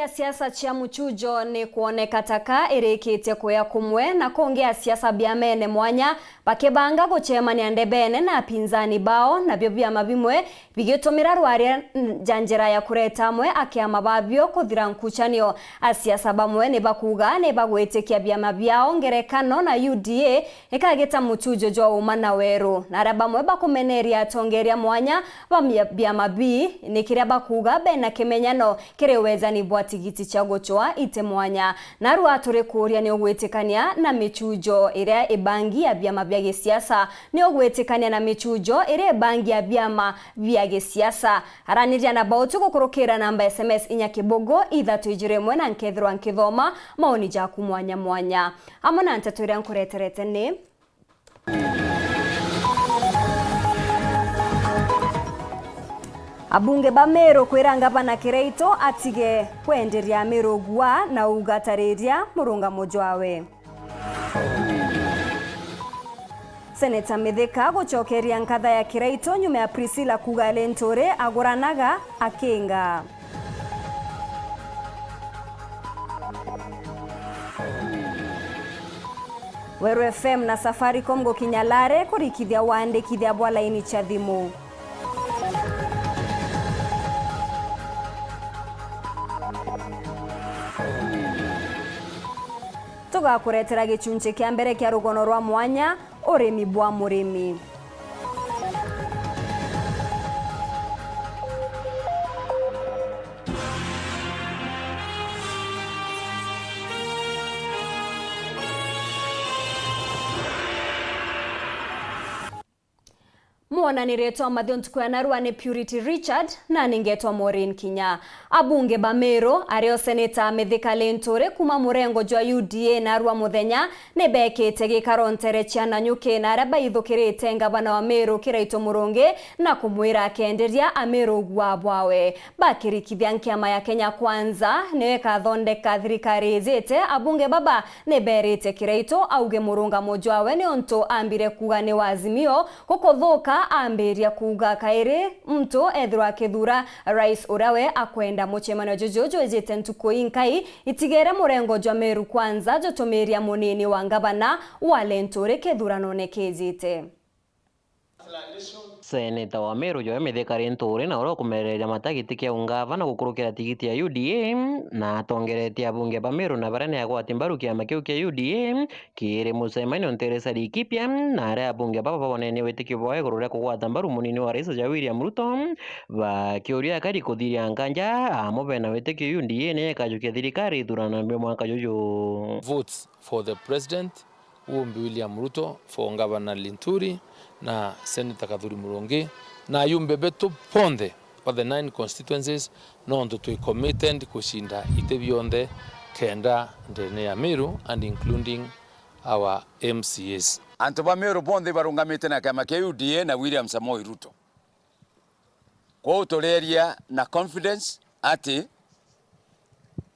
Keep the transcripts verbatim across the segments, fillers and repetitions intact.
Ya siasa cia muchujo ni kwoneka taka irikitie kuya kumwe na kungi asiasa biamene mwanya bakibanga gucemania ndebene na apinzani bao, nabio biama bimwe bigitumira rwaria ja njira ya kureta amwe a kiama babio kuthira nkuchanio. Asiasa bamwe ni bakuga ni bagwitikia biama biao ngerekano na U D A ikagita muchujo jwa uma na weru, na aria bamwe bakumeneria atongeria mwanya ba mia-, biama bii ni kiria bakuga bena kimenyano kiri wejani bwa tigiti cia gucwa ite mwanya. Narua turikuuria, ni ugwitikania na michujo iria ibangi ya biama bia gisiasa? Ni ugwitikania na michujo iria ibangi ya biama bia gisiasa? Araniria na bautu gukurukira namba S M S inya kibugu ithatu ijiri imwe, na nkethirwa nkithoma maoni jaku mwanya mwanya. Amwe na nteto iria nkureterete ni: Abunge ba Meru kwira ngavana Kiraitu atige kwenderia Meru gua na ugatariria murungamo jwawe. Seneta Mithika gucokeria nkatha ya Kiraitu nyuma ya Priscilla kuuga Linturi aguranaga akinga. Weru F M na Safaricom gukinya Lare kurikithia wandikithia bwa laini cia thimu. Tugakuretera gicunchi kia mbere kia rugono rwa mwanya, urimi bwa murimi. Mwonanirie twa mathio ntuku ya narua ni Purity Richard, na ningetwa Maureen Kinya. Abunge ba Meru, ario Seneta Mithika Linturi kuma murengo jwa U D A narua muthenya, ni bekite gikaro ntere cia Nanyuki na aria baithukirite ngavana wa Meru Kiraitu Murungi na kumwira akenderia Ameru gua bwawe. Bakirikithia nkiama ya Kenya Kwanza niyo ikathondeka thirikari ijite, abunge baba ni berite Kiraitu auge murungamo jwawe niuntu ambire kuuga ni wa Azimio gukuthuka, ambiria kuuga kairi muntu ethirwa akithuura rais uria we akwenda. Mucemanio juju jwijite ntuku inkai itigere murengo jwa Meru Kwanza jutumiria munini wa ngavana wa Linturi kithuranone kijite. Seneta wa Meru Joe Mithika Linturi na uria ukumereria mata giti kia ungavana gukurukira tigiti ya U D A, na atongeretie abunge ba Meru na baria ni agwati mbaru kiama kiu kia U D A kiri mucemanio ntere cia Laikipia, na aria abunge baba babonenie witikio bwao iguru ria kugwata mbaru munini wa rais ja William Ruto, bakiuria akari kuthiria nkanja, amo bena witikio U D A ni ikajukia thirikari ithurano bia mwaka juju. Votes for the president will be William Ruto, for Governor Linturi na Senator Kathuri Murungi, na ayumbe betu bonthe ba the nine constituencies, nontu twi committed kucinda iti bionthe kenda ndene ya Meru and including our M C As. Antu ba Meru bonthe ibarungamite na kiama kia U D A na William Samoei Ruto. Kwou tureeria na confidence ati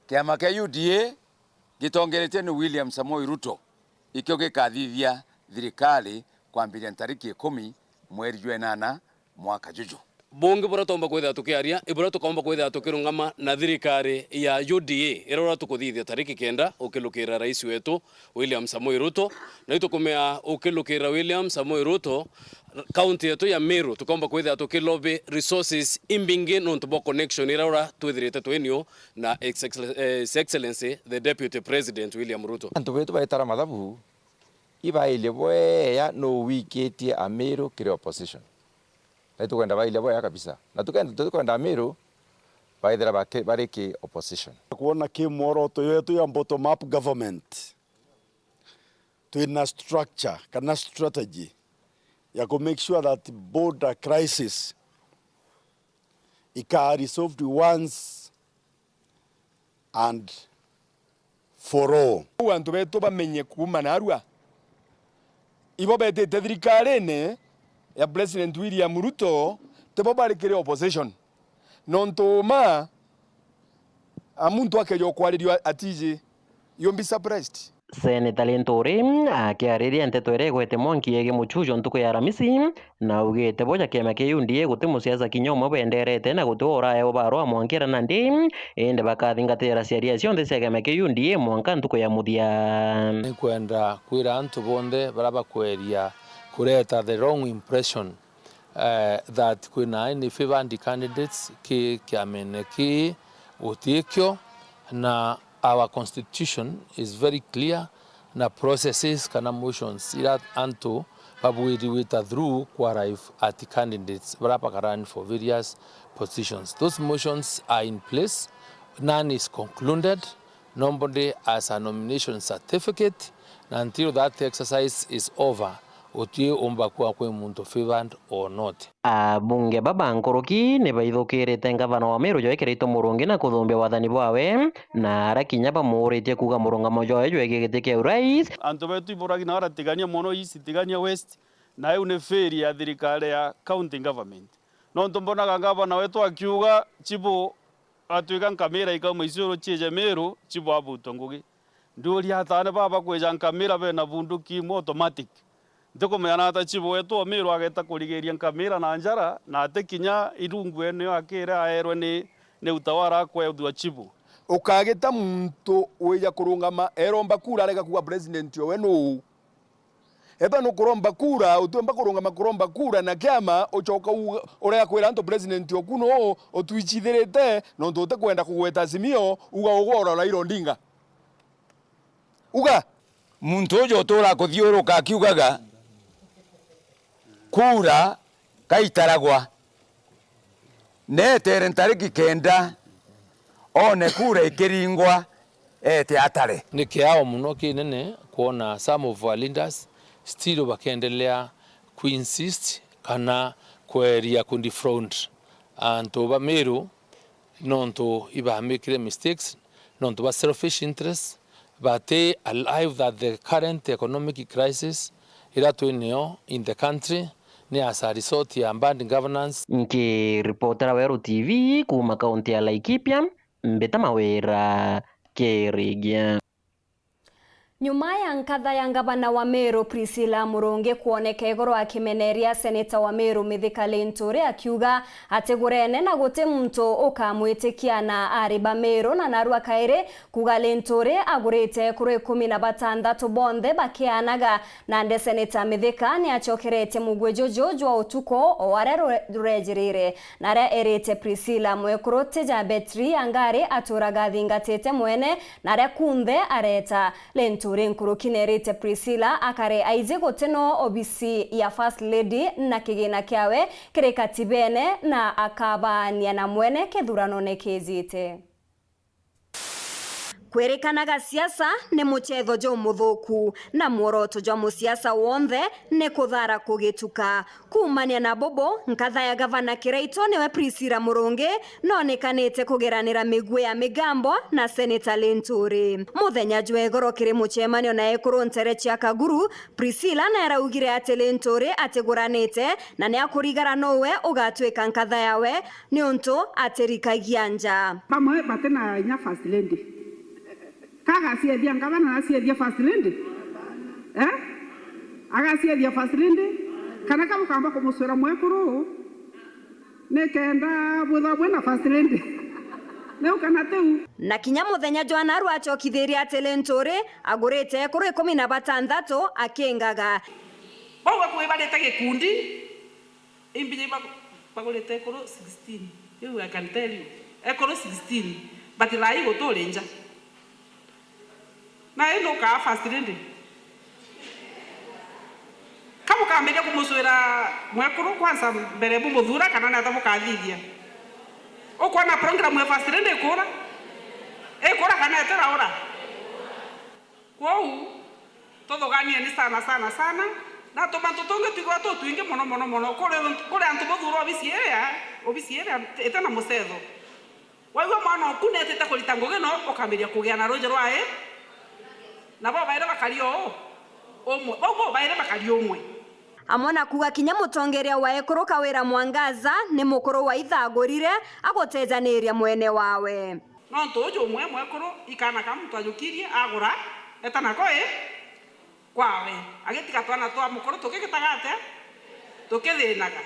kiama kia U D A gitongeretue ni William Samoei Ruto ikio gikathithia thirikari kwambiria ntariki ikumi mweri jwa inana mwaka juju. Bungi buria tuumba kwithirwa tukiaria, i buria tukoomba kwithirwa tukirungama na thirikari ya U D A iria uria tukuthithia tariki kenda ukilukira rais wetu William Samoei Ruto, na itukumea ukilukira William Samoei Ruto, kaunti yetu ya Meru tukoomba kwithirwa tukilobby resources imbingi nontu bwa connection iria uria twithirite twinio na Ex-, Excel-, eh, His Excellency the Deputy President William Ruto. Antu betu baitara mathabu, ibairie bweya nuu wikitie Amiru kiri opposition. Na itukwenda bairie bweya kabisa. Na tukenda, tukwenda Amiru baithira baki-, bari ki opposition. Kwona ki mworoto yetu ya bottom up government, twina structure kana strategy ya ku make sure that border crisis ika resolved once and for all. Uu antu betu bamenye kuuma narua, ibo betite thirikarine ya President William Ruto, tibo bari kiri opposition. Nontu uma a muntu akeja kwaririo atiji, you'll be surprised. Seneta Linturi akiariria nteto iria igwete mwanki yegii muchujo ntuku ya Aramisi, na augite bo ja kiama kia U D A guti musiasa kinya umwe benderete na guti uraewa barua mwankira nandi, indi bakathingatira ciaria cionthe cia kiama kia U D A mwanka ntuku ya muthia. Nikwenda kwira antu bonthe baria bakweria kureta the wrong impression eh, that kwina any favoured candidates ki kiamene ki gutikio, na our constitution is very clear, na processes kana motions ira antu babwiri wita through ku arrive at candidates bara baka run for various positions. Those motions are in place, none is concluded, nobody has a nomination certificate, na until that exercise is over, uti umba kuwa kwi muntu favoured or not. Abunge baba nkuruki ni baithukirite ngavana wa Meru Joe Kiraitu Murungi na kuthumbia wathani bwawe, na ara kinya bamuuritie kuuga murungamo jwawe jwegii giti kia urais. Antu betu iburagi na baratigania mono East, Tigania West, na iu ni failure ya thirikari ya county government. Nontu mbonaga ngavana wetu akiuga chibu atwika nkamira ikauma Isiolo chieje Meru, chibu abutwe ngugi. Ndiuria ataane baba kwija nkamira bena bunduki imwe automatic. Ntikumenya nata chibu wetu o Meru ageta kurigiria nkamira na njara, na ati kinya irungu eneo akire aerwe ni, ni utawala akwethua chibu. Ukagita muntu wija kurungama eromba kura arega kuuga president owe nuu? Ethwa nukuromba kura, utiumba kurungama kuromba kura na kiama, ucoka u-, urega kwira antu president oku nuu utwichithirite nontu utikwenda kugweta Azimio, uga ugwe ura Raila Odinga. Uga. Muntu uju utura kuthiuruka akiugaga, kura kaitaragwa. Neetere ntariki kenda, one kura ikiringwa, eete atare. Ni kiao mono kinene kwona some of our leaders still bakiendelea kuinsist kana kweria kudefraud antu ba Meru nontu ibamikire mistakes, nontu ba selfish interests, bati alive that the current economic crisis ira twi nio in the country ni as a result ya bad governance. Nkiripotera Weru T V kuuma kaunti ya Laikipia, Mbita Mawira, Kirigia. Nyuma ya nkatha ya ngavana wa Meru Priscilla Murungi kwoneka igoro akimeneria seneta wa Meru Mithika Linturi akiuga atigurene na guti muntu ukamwitikia na ari ba Meru na narua kairi kuuga Linturi agurite ekuru ikumi na batanthatu bonthe bakianaga. Nande seneta Mithika ni acokeretie mugwi juju jwa utuku o aria rure-, rurejirire. Na aria erite Priscilla mwekuru ti ja betri ya ngari aturaga athingatite mwene, na aria kunthe areta. Linturi nkuruki nerite Priscilla akare aiji guti no obisi ya First Lady na kigina kiawe kiri katibene na akabaania na mwene kithuranone kijite. Kwirikanaga siasa ni muchetho jumuthuku, na mworoto jwa musiasa wonthe ni kuthara kugituka. Kuumania na bubu, nkatha ya gavana Kiraitu niwe Priscilla Murungi nonekanite kugeranira migwi ya migambo na seneta Linturi. Muthenya jwa igoro kiri mucemanio na ekuru ntere cia Kaguru, Priscilla naaraugire ati Linturi atiguranite na niakurigara nowe ugatwika nkatha yawe niuntu atirikagia nja. Bamwe bati na inya first lady. Ka agaciethia ngavana na aciethia first lady? Eh? Agaciethia first lady? Kana ka bukamba kumucwira mwekuru nikenda bwithwa bwina first lady? Niu kana tiu? Na kinya muthenya jwa narua acokithirie ati Linturi agurite ekuru ikumi na batanthatu akingaga. Bau bakuwi barite gikundi, imbinya iba-, bagurite ekuru sixteen. Riu I can tell you, ekuru sixteen, but thaa ii guturi nja. Na ii nukaa first lady? Ka bukambiria kumucwira mwekuru kwanza mbere bumuthura kana niata bukathithia? Ukwona program ya first lady ikura? Ikura kana itiraura? Kwou, tuthuganieni sana, sana, sana. Na tumantu tungi twithirwa tutwingi mono, mono, mono. Kuri, kuri antu buthura obisi iria, obisi iria iti na mucetho. Waigua mwana oku netite kurita ngugi, no ukambiria kugia na ruuji rwa ii. Na bo bairi bakari o umwe. Bau bo bairi bakari umwe. Amwe na kuuga kinya mutongeria wa ekuru Kawira Mwangaza ni mukuru wa itha agurire agutejaniria mwene wawe. Nontu uju umwe mwekuru, ikana ka muntu ajukirie agura, Eta nako i kwawe, agitiga twana twa mukuru tukigitaga atia? Tukithinaga.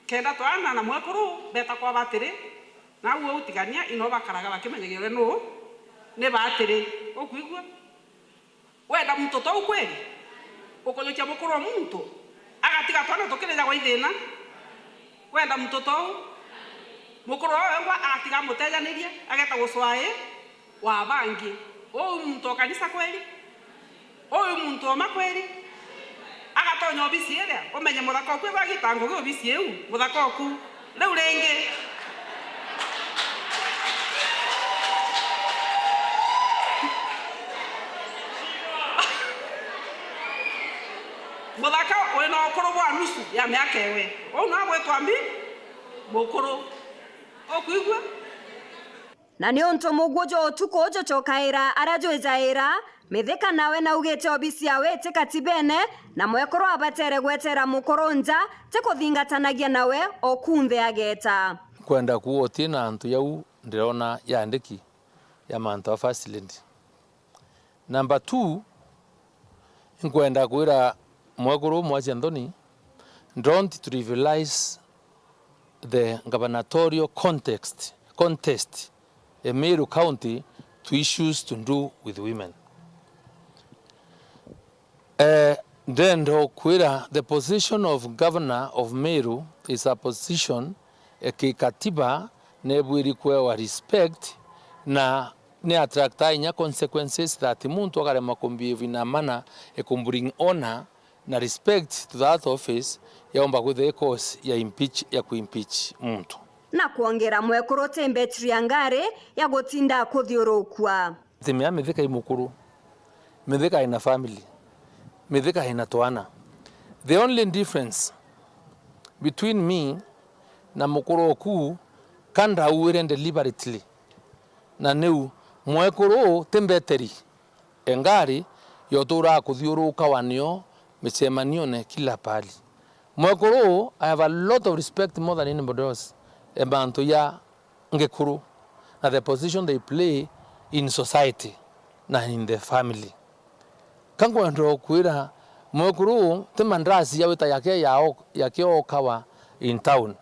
Kenda twana na mwekuru beta kwa batiri, na au utigania ino bakaraga bakimenyagia uria nuu ni batiri. Ukwigua? Wenda muntu tou kweli? Ukujukia mukuru o muntu agatiga twana tukirijagwa ithina? Wenda muntu tou? Mukuru o wengwa agatiga amutejanirie, ageta gucwaa i wa bangi. Uu muntu o kanisa kweli? Uu muntu o ma kweli? Agatonya obisi iria, umenye muthaka oku igwagita ngugi obisi iu, muthaka oku. Riu ringi, muthaka wina ukuru bwa nusu ya miaka iwe. Uu no agwitwa mbi mukuru. Ukwigua? Na niuntu muguo jwa utuku jucokaira aria jwijaira, Mithika nawe naugite obisi yawe iti katibene, na mwekuru abatere gwetera mukuru nja, ti kuthingatanagia nawe o kunthe ageeta. Nkwenda kuuga uti na antu yau ndirona yandiki ya mantu a First Lady. Number two, nkwenda kwira mwekuru Mwasia Nthoni, don't trivialize the gubernatorial context, contest in Meru County to issues to do with women. Eh, ndenda kwira the position of governor of Meru is a position, eh, kikatiba nebwiri kwewa respect, na ni attractaa inya consequences that muntu akaremwa kumbehave in a manner e ku bring honor na respect to that office, yaumba kwithira i cause ya impeach, ya ku impeach muntu. Na kwongera mwekuru ti mbetri ya ngari ya gutinda kuthiurukua. Ati mea Mithika i mukuru, Mithika ina family, Mithika ina twana. The only difference between me na mukuru oku, ka ndauire deliberately, na niu mwekuru ti mbeteri e ngari yoturaa kuthiuruka wanio micemanione kila pahali. Mwekuru, I have a lot of respect more than anybody else e mantu ya ngikuru na the position they play in society na in the family. Ka nkwenda kwira mwekuru ti mandrasi ya wita yake ya o-, yake okawa in town.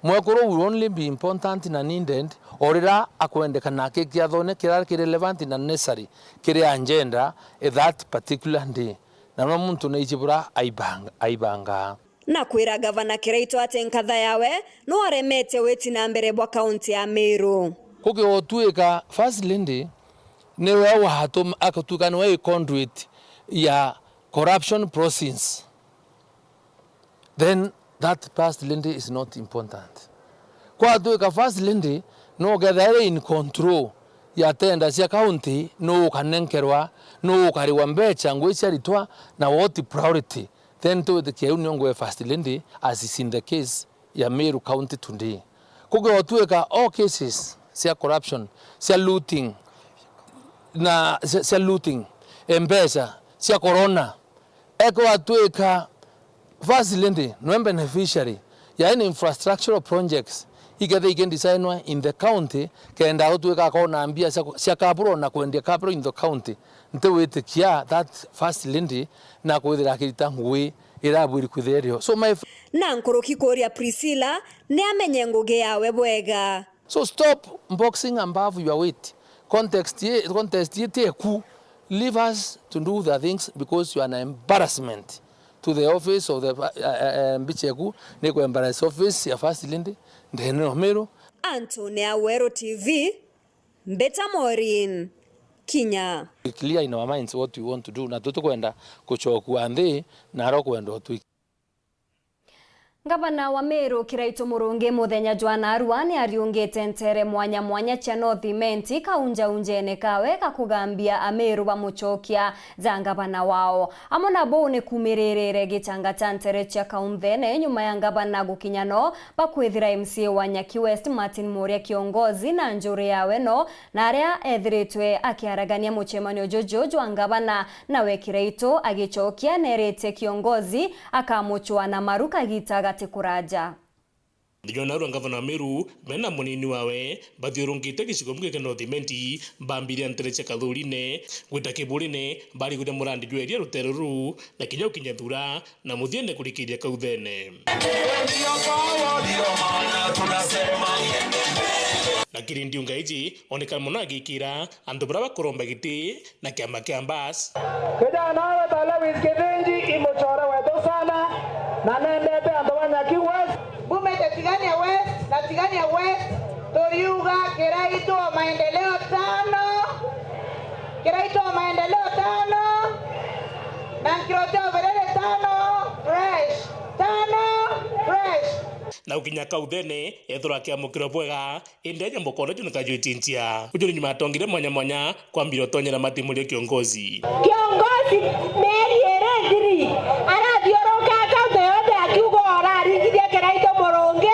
Mwekuru will only be important na needed o riria akwendekana aki kiathone kiria ki relevant na necessary kiri agenda e that particular day, na no muntu naiji bura aibanga-, aibangaa. Na kwira Gavana Kiraitu ati nkatha yawe no aremete witi na mbere bwa kaunti ya Meru. Kugiotuika First Lady niwe watum-, akatuika niwe conduit ya corruption proceedings, then that First Lady is not important. Kwatuika First Lady no ukethira in control ya tender cia county, no ukanenkerwa, no ukariwa mbecha, ngui ciaritwa, na what priority, then twitikia iu nio ngui First Lady as is in the case ya Meru County today. Kugiotuika all cases cia corruption, cia looting, na cia, cia looting, e mbecha cia corona, ekwatuika First Lady nwe beneficiary ya any infrastructural projects ikethira ikidesignwa in the county, kenda gutuika akona mbia cia, cia capital na kwendia capital in the county, ntiwitikia that First Lady na kwithira akirita ngui irabwiri kwithira irio. So my f- Na nkuruki kuria Priscilla ni amenye ngugi yawe bwega. So stop boxing above your weight. Context ye, contest ye ti eku. Leave us to do the things because you are an embarrassment to the office of the, uh, uh, uh, mbicheku, ni ku embarrass office ya First Lady, ndene o Meru. Anthony Aweru T V, Mbita Maureen, Kinya. Be clear in our minds what we want to do, na tutikwenda kuchokua nthi na aro kwenda utwiki. Ngavana wa Meru Kiraitu Murungi muthenya jwa narua ni ariungite ntere mwanya mwanya cia North Imenti kaunjaunjene kawe ga kugambia Ameru bamucokia ja ngavana wao. Amwe na buu ni kumiririre gichanga cha ntere cia kaunthene nyuma ya ngavana gukinya no bakwithira M C A wa Nyaki West Martin Muria Kiongozi na njuri yawe no na aria ethiritwe akiaragania mucemanio juju jwa ngavana, nawe Kiraitu agicokia neeritie Kiongozi akamucwa na maru kagita gati kuraja. Nthiguru na ngavana wa Meru, mena munini wawe, bathiurungite gicigo bunge kia North Imenti, bambiria ntere cia Kathurine, gwita Kiburine, bariguria murandi jwa iria rutere ruru, na kinya gukinya Thura, na muthiene kurikiria Kauthene. Na Kirindi Ungaiji, onekana mono agikira antu baria bakuromba giti, na kiama kia Mbas. Kijana wetu Lewis Kithinji i mucore wetu sana, na nendete antu ba Nyaki West. Mbumite Tigania West na Tigania West, turiuga Kiraitu maendeleo tano, Kiraitu maendeleo tano, na Nkirote Obirere tano, fresh, tano, fresh. Na gukinya Kauthene, ethirwa akiamukirwa bwega, indi aja mbokono juni kajwiti njia. Uju ni nyuma atongire mwanya mwanya kwambira utonyera Martin Muria kiongozi. Kiongozi mieri iri nthiru, arathiuruka kaunti yonthe akiuga uraringithia Kiraitu Murungi,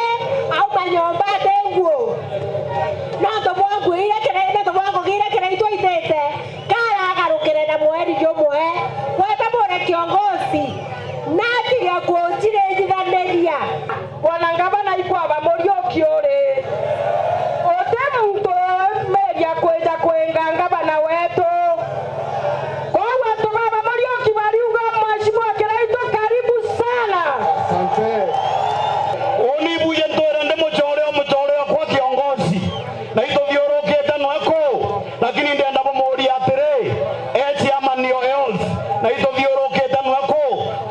auma nyomba ati nguo. Nontu bwa nguo iria Kiraitu, nontu bwa ngugi iria Kiraitu aitite, kara agarukire na mweri jumwe. Gweta mure kiongozi, na atige kunjiringithaniria. Bwana Ngavana, ikwaba Muriuki uri. Uti muntu umeria kwija kwinga ngavana wetu. Kwou antu baba Muriuki bariuga, Mheshimiwa Kiraitu, karibu sana. Asante. Uni buje ntwire ndi mucore o mucore okwa kiongozi. Na ituthiurukite nwe ku, lakini ndienda bumuria atiri, e chairman o health, na ituthiurukite nwe ku,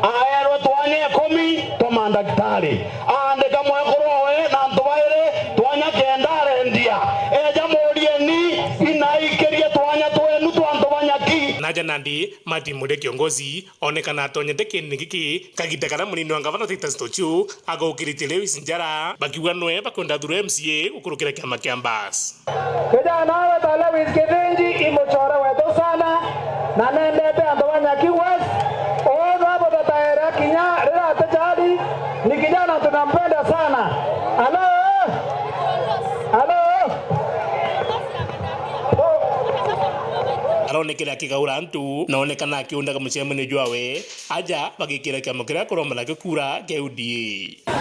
aerwe twanya ikumi twa mandagitari. Aandika mwekuru owe na antu bairi twanya kenda arendia. Eja murieni, inaikirie twanya twenu twa antu ba Nyaki. Naja nandi, Martin Muria kiongozi, onekana atonyete kinini giki, kagita karia munini wa ngavana Titus Tochu agukiritie Lewis njara, bakiuga nwe bakwenda athurwe M C A gukurukira kiama kia Mbas. Kijana wetu Lewis Kithinji i mucore wetu sana, na nendete antu ba Nyaki West. Uyu nwe butataere kinya riria atichari, ni kijana tunampenda sana. Alo? Alo? Aronekere akigaura antu, na onekana akiundaga mucemanio jwawe, aja bagikira kiama kiria akuromba nakio kura kia U D A.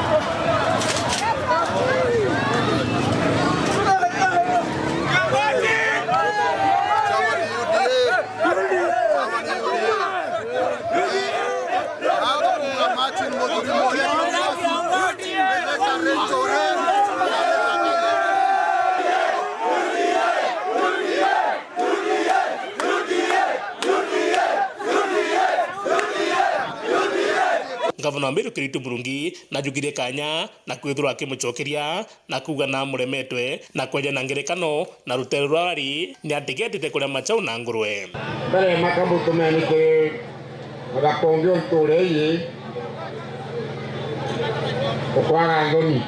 Ngavana wa Meru Kiraitu Murungi najukirie kanya na kwithirwa akimucokeria na kuuga na amuremetwe na kweja na ngerekano na rutere ruria rwari ni atigetite kuria machau na ngurwe. Mbere makamutumeni kiri muthaka ungi unture ii ukwaga nthoni.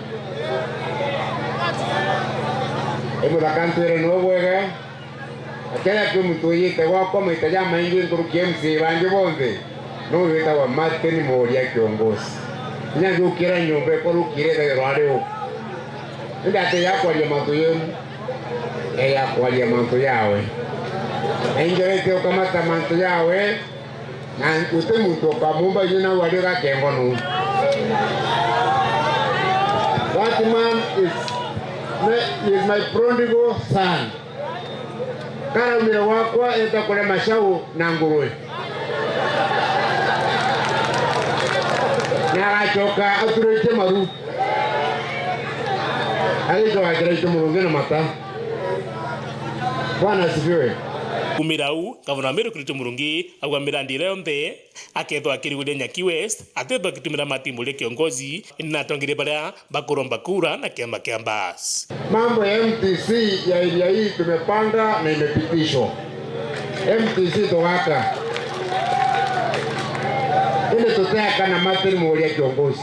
I muthaka ntwire niwe bwega. Akethira kwi muntu wijite gwakwa maita jamaingi nkuruki ya M C A bangi bonthe, nuu witagwa Martin Muria Kiongosi. Kinya njukira nyomba ikwa rukiri ithagirwa ari u. Indi ati ya kwaria mantu yenu, e ya kwaria mantu yawe. Na ingerete ukamata mantu yawe, na guti muntu ukamumba inya nau ari gakengo nuu. That man is, is my prodigal son. Karaumire gwakwa eta kuria macau na ngurwe. Na agacoka aturite maru. Agicoka Kiraitu Murungi na mata. Bwana asifiwe. Kumira au, Ngavana wa Meru Kiraitu Murungi auga mirandi iria yonthe akethwa akiriguria Nyaki West, atethwa akitumira Martin Muria Kiongosi, indi natongeria baria bakuromba kura na kiama kia Mbas. Mambo ya M T C ya area hii tumepanga na imepitishwa. M T C tugaka. Indi tuteaka na Martin Muria Kiongosi.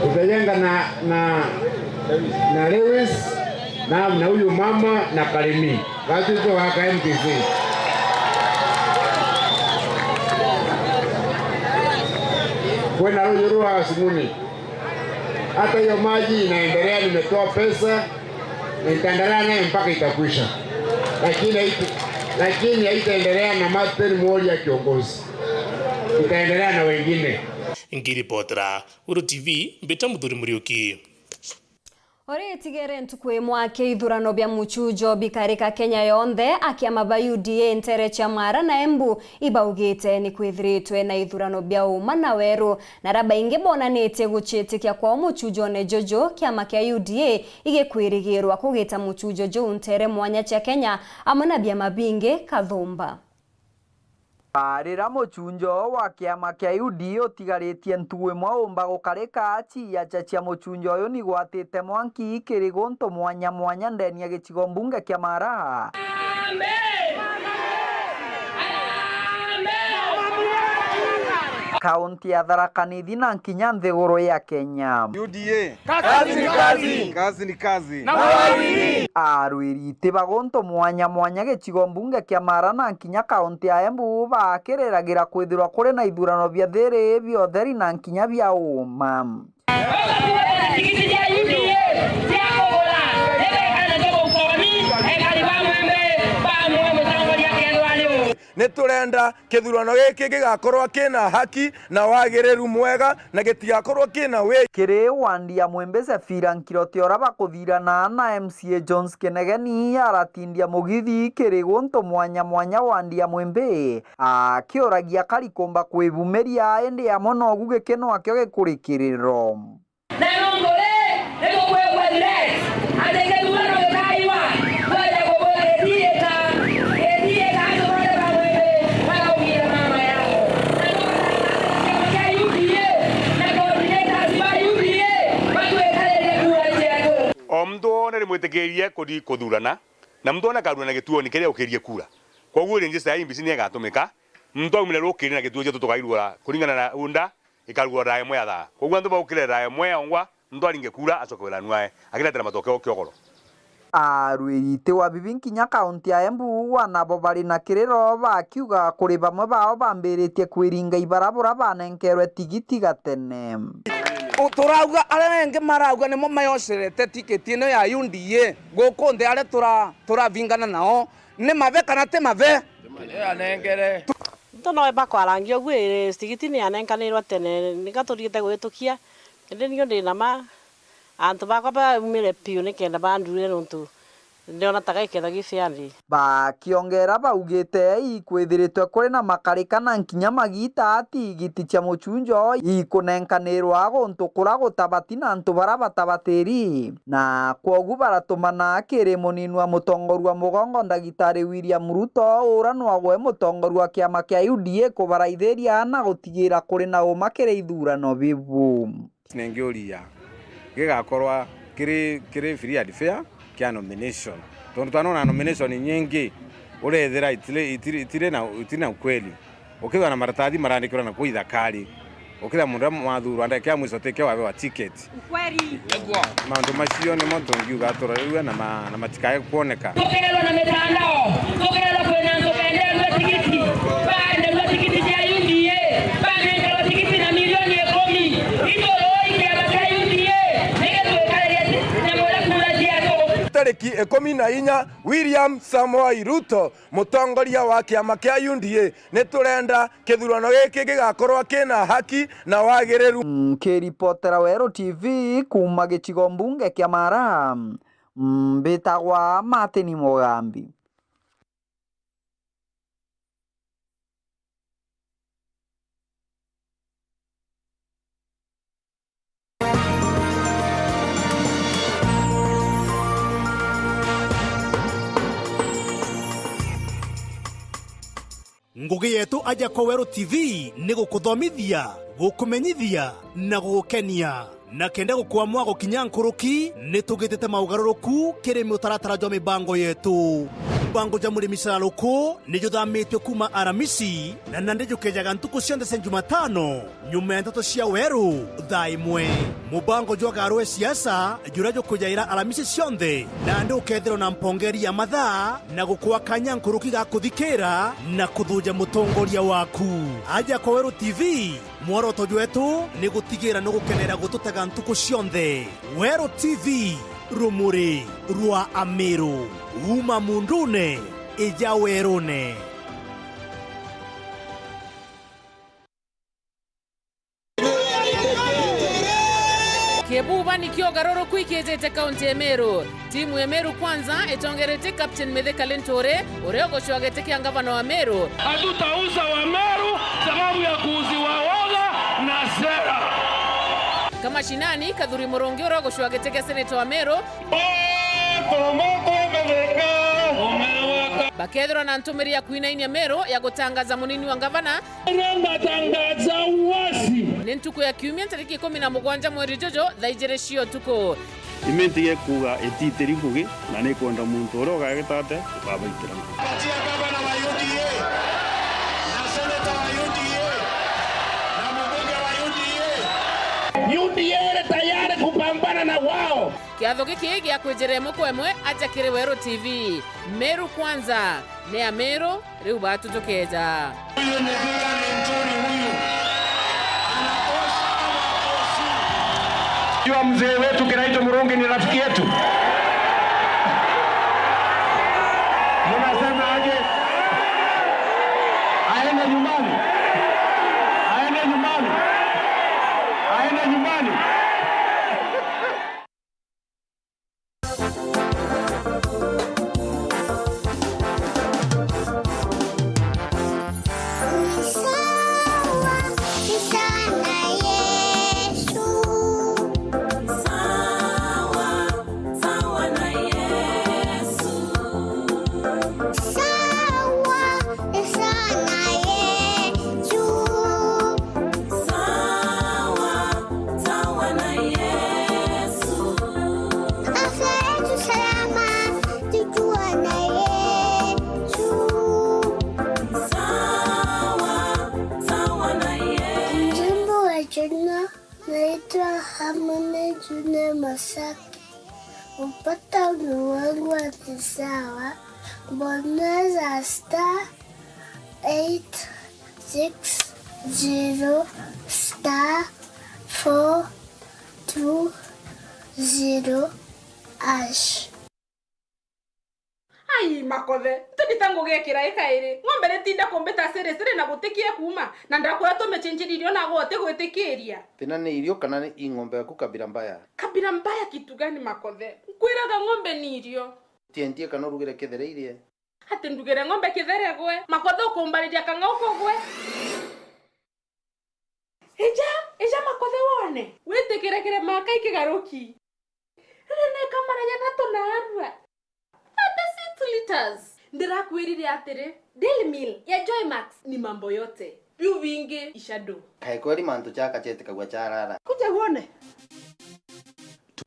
Tutajenga na, na, na Lewis, na, na huyu mama na Karimi. Basi tugaka M T C. Kwina ruju rwa Sumuni. Hata hiyo maji inaendelea, nimetoa pesa, nitaendelea nayo mpaka itakwisha. Lakini haitu-, lakini haitaendelea na Martin Muria Kiongosi. Itaendelea na wengine. Nkiripotera Weru T V, mbita Muthuri Muriuki. Ori itigere ntuku imwe aki ithurano bia muchujo bikarika Kenya yonthe, akiama ba U D A ntere cia Mara na Embu ibaugite ni kwithiritwe na ithurano bia uma na weru, na aria baingi bonanitie guciitikia kwao muchujone juju, kiama kia U D A igikwirigirwa kugita muchujo juu ntere mwanya cia Kenya amwe na biama bingi kathumba. Riria muchunjo wa kiama kia U D A utigaritie ntugu imwe umba gukarika, ciacha cia muchunjo uyu nigwatite mwanki kiri guntu mwanya mwanya ndeni ya gicigo mbunge kia Mara. Kaunti ya Tharaka Nithi na nkinya nthiguru ya Kenya. U D A. Kazi ni kazi. Kazi ni kazi. Na wawini. Arwiri iti ba guntu mwanya mwanya gicigo mbunge kia Mara na kinya kaunti ya Embu bakiriragira kwithirwa kuri na ithurano bia thiri bia utheri na kinya bia uma. Ni turenda kithurano giki gigakorwa kina haki na wagiriru mwega, na gitigakorwo kina wi. Kiri wandi ya Mwembe, Sefira Nkiroti, ura bakuthirana na M C A Jones Kinegeni, aratindia mugithi kiri guntu mwanya mwanya wandi ya Mwembe, akiuragia kari kumba kwibumiria, indi amwe nogu gikeno akio gikurikiriro. Na nontu ri, ni tukwigua threat ati kithurano gikaiwa, twende kubwira ithiika, ithiika antu bonthe ba Mwembe bagaukire mama yao. Na tugatangatha kiama kia U D A na coordinators ba U D A batwikaririe kura cietu. O muntu wone ni mwitikirie kuthi kuthurana, na muntu wone akarua na gituoni kiria ukirie kura. Koguo ri njira ya I E B C ni igatumika, muntu aumire rukiri na gituo cietu tukairua kuringana na unda, ikarugwa thaa imwe ya thaa. Koguo antu baukire thaa imwe ya ongwa, muntu aringe kura, acoke wiranu ae, akiretera matokeo kiogoro. Arwiri iti wa bibi nkinya kaunti ya Embu, wana bo bari na kiriro, bakiuga kuri bamwe bao bambiritie kwiringa ibara bura banenkerwe tigiti gatene. U-, turauga aria engi marauga nimo mayocerete tiketi ino ya U D A guku nthi aria tura-, turavingana nao, ni mabe kana ti mabe? Anengere. Nto no eba kwarangia uguo, ii, tigiti ni yanenkanirwe tene, nika turiite gwitukia, indi niu ndi na ma, antu bakwa baumire piu nikenda bandurire nontu ndiona ta gaiketha gi fair nthi. Bakiongera baugite ikwithiritwe kuri na makarika na nkinya magiita tigiti cia muchunjo ikunenkanirwa guntu kura gutabati na antu bara batabatiri. Na kwogu baratumana kiri munini wa mutongoria wa mugongo, Ndagitari William Ruto, ura nwagwe mutongoria wa kiama kia U D A, kubaraithiria na gutigira kuri na uma kiri ithurano bibu. Ningiuria gigakorwa kiri, kiri free and fair kia nomination, tondu twanona nomination nyingi urethira itiri, itiri, itiri na, itiri na ukweli. Ukethirwa na maratathi marandikirwa na kuu ithakari, ukethirwa mundu uria mwathurwa ndeke ya mwiso tike wabewa ticket. Ukweli. Maundu macio nimo tungiuga turorerue na ma-, na matikae kuoneka. Tukererwa na mitandao, tukererwa kwina antu benderwe tigiti, baenderwe tigiti cia U D A, banengerwe tigiti na milioni ikumi. Ithuurui kiama kia U D A, nigitwikaririe nyamwira kura cietu. Tariki ikumi na inya, William Samoei Ruto, mutongoria wa kiama kia U D A, ni turenda kithurano giki gigakorwa kina haki na wagiriru. Nkiripotera Weru T V kuuma gicigo mbunge kia Mara, mbitagwa Martin Mugambi. Ngugi yetu aja kwa Weru T V ni gukuthomithia, gukumenyithia na gugukenia. Na kenda gukwamwa gukinya nkuruki, ni tugitite maugaruruku kiri mutaratara jwa mibango yetu. Mubango jwa murimi cararuku ni juthamitue kuuma Aramisi, na nandi jukejaga ntuku cionthe cia Jumatano, nyuma ya nteto cia Weru thaa imwe. Mubango jwa Garwe Siasa, juria jukujaira Aramisi cionthe, nandi ukethirwa na mpongeri ya mathaa na gukwa kanya nkuruki ga kuthikira na kuthuja mutongoria waku. Aja kwa Weru T V, mworoto jwetu ni gutigira nugukenera gututega ntuku cionthe. Weru T V, rumuri rwa Amiru. Uma mundune, ija werune. Ebuba nikio ugaruruku ikijite kaunti ya Meru. Timu ya Meru Kwanza itongeretie Captain Mithika Linturi, uria ugucua giti kia ngavana wa Meru. Hatutauza wa Meru sababu ya kuuziwa woga na sera. Kamashinani, Kathuri Murungi, uria ugucua giti kia seneta wa Meru. Bakethirwa na ntumiri ya kwinainia Meru ya gutangaza munini wa ngavana. Ngatangaza wazi. Ni ntuku ya kiumia, ntariki ikumi na mugwanja mweri juju, thaa ijiri cia utuku. Imenti gekuuga ititiri ngugi, na nikwenda muntu uria ugagitate ukabaitira ngugi. Patia gavana wa U D A na seneta wa U D A na mbunge wa U D A. U D A iri tayari kupambana na wao. Kiatho giki gia kwijira imwe kwa imwe aja kiri Weru T V. Meru Kwanza, ni ya Meru. Riu batu tukeja. Huyu ni Mithika Linturi huyu. Anatosha ama hatoshi? Jua mzee wetu Kiraitu Murungi ni rafiki yetu. Mnasema aje? Aende nyumbani. Aende nyumbani. Aende nyumbani. Ni sawa, ni sawa na Yesu. Sawa, sawa na Yesu. Sawa, ni sawa na Yesu. Sawa, sawa na Yesu. Afya yetu salama, tukiwa na Yesu. Sawa, sawa na Yesu. Mjumbe wa jana naitwa Harmony Junior Masaki. Upata ulimwengu wa kisawa, bonyeza star eight six zero star four two zero hash. Ai, Makothe, tindita ngugikira ikairi. Ng'ombe nitinda kumbita siri siri na gutikie kuuma, na ndakwira tumicinjiri irio nagwe utigwitikiria. Thina ni irio kana ni ing'ombe yaku kabira mbaya? Kabira mbaya kitu gani, Makothe? Nkwiraga ng'ombe ni irio. Tiendie kana urugire kithere irie. Ati ndugire ng'ombe kithere gwe? Makothe ukumbariria kang'au kugwe. Ija, ija Makothe wone. Witikire kirema kai kigaruki. Riri ni kamara jathatu na arua. Ate six liters. Ndirakwirire atiri, Daily Meal ya Joy Max ni mambo yote. Biu bingi ishadu. Kae kweri mantu jaka jetikagua jarara. Kuja wone.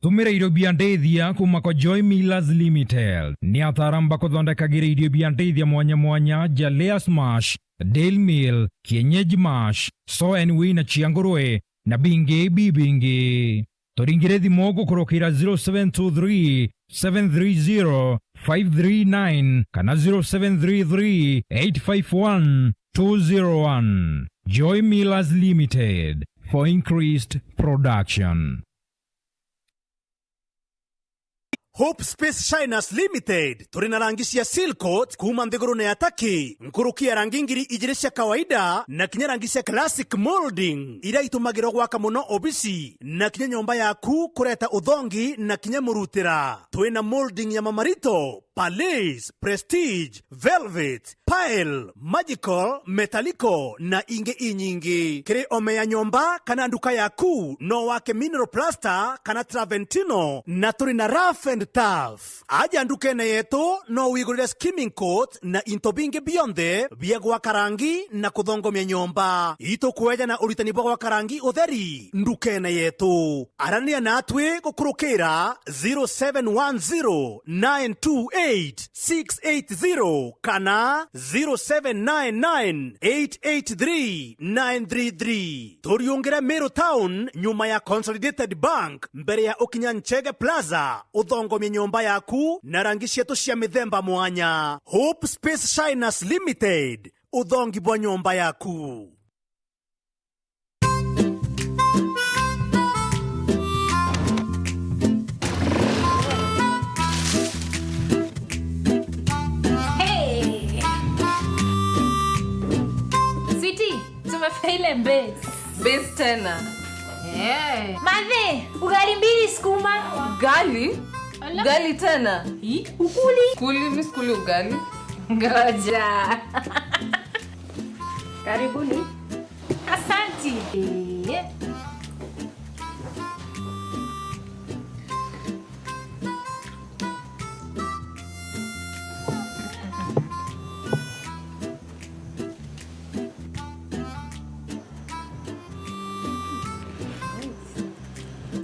Tumira irio bia ndithia kuuma kwa Joy Millers Limited. Ni ataaramu bakuthondekagira irio bia ndithia mwanya mwanya ja Layers Mash, Daily Meal, Kienyeji Mash, Sow and Wean na cia ngurwe, na bingi bibingi. Turingire thimu gukurukira zero seven two three, seven three zero, five three nine kana zero seven three three, eight five one, two zero one. Joy Millers Limited, for increased production. Hope Space Shiners Limited, turi na rangi cia seal coat kuuma nthigurune ya Turkey, nkuruki ya rangi ngiri ijiri cia kawaida, na kinya rangi cia classic molding, iria itumagirwa gwaka mono obisi, na kinya nyomba yaku kureta uthongi na kinya murutira. Twi na molding ya mamarito, Palais, Prestige, Velvet, Pile, Magical, Metallico na ingi inyingi. Kiri ome ya nyomba kana nduka yaku, no wake mineral plaster kana Travertino, na turi na rough and tough. Aja ndukene yetu, no wigurire skimming coat na into bingi bionthe bia gwaka rangi na kuthongomia nyomba. Itukweja na uritani bwa gwaka rangi utheri ndukene yetu. Arania natwi gukurukira zero seven one zero nine two eight six eight zero kana zero seven nine nine eight eight three nine three three. Turiungire Meru Town, nyuma ya Consolidated Bank, mbere ya ukinya Nchege Plaza, uthongomie nyomba yaku na rangi cietu cia mithemba mwanya. Hope Space Shiners Limited, uthongi bwa nyomba yaku. Hey! Sweetie, tumefika ile base. Base tena. Eh. Mathe, ugali mbili sukuma. Ugali? Ala. Ugali tena? Hii? Ukuli? Kuli, mi sikuli ugali. Ngoja. Karibuni. Asanti. Eh.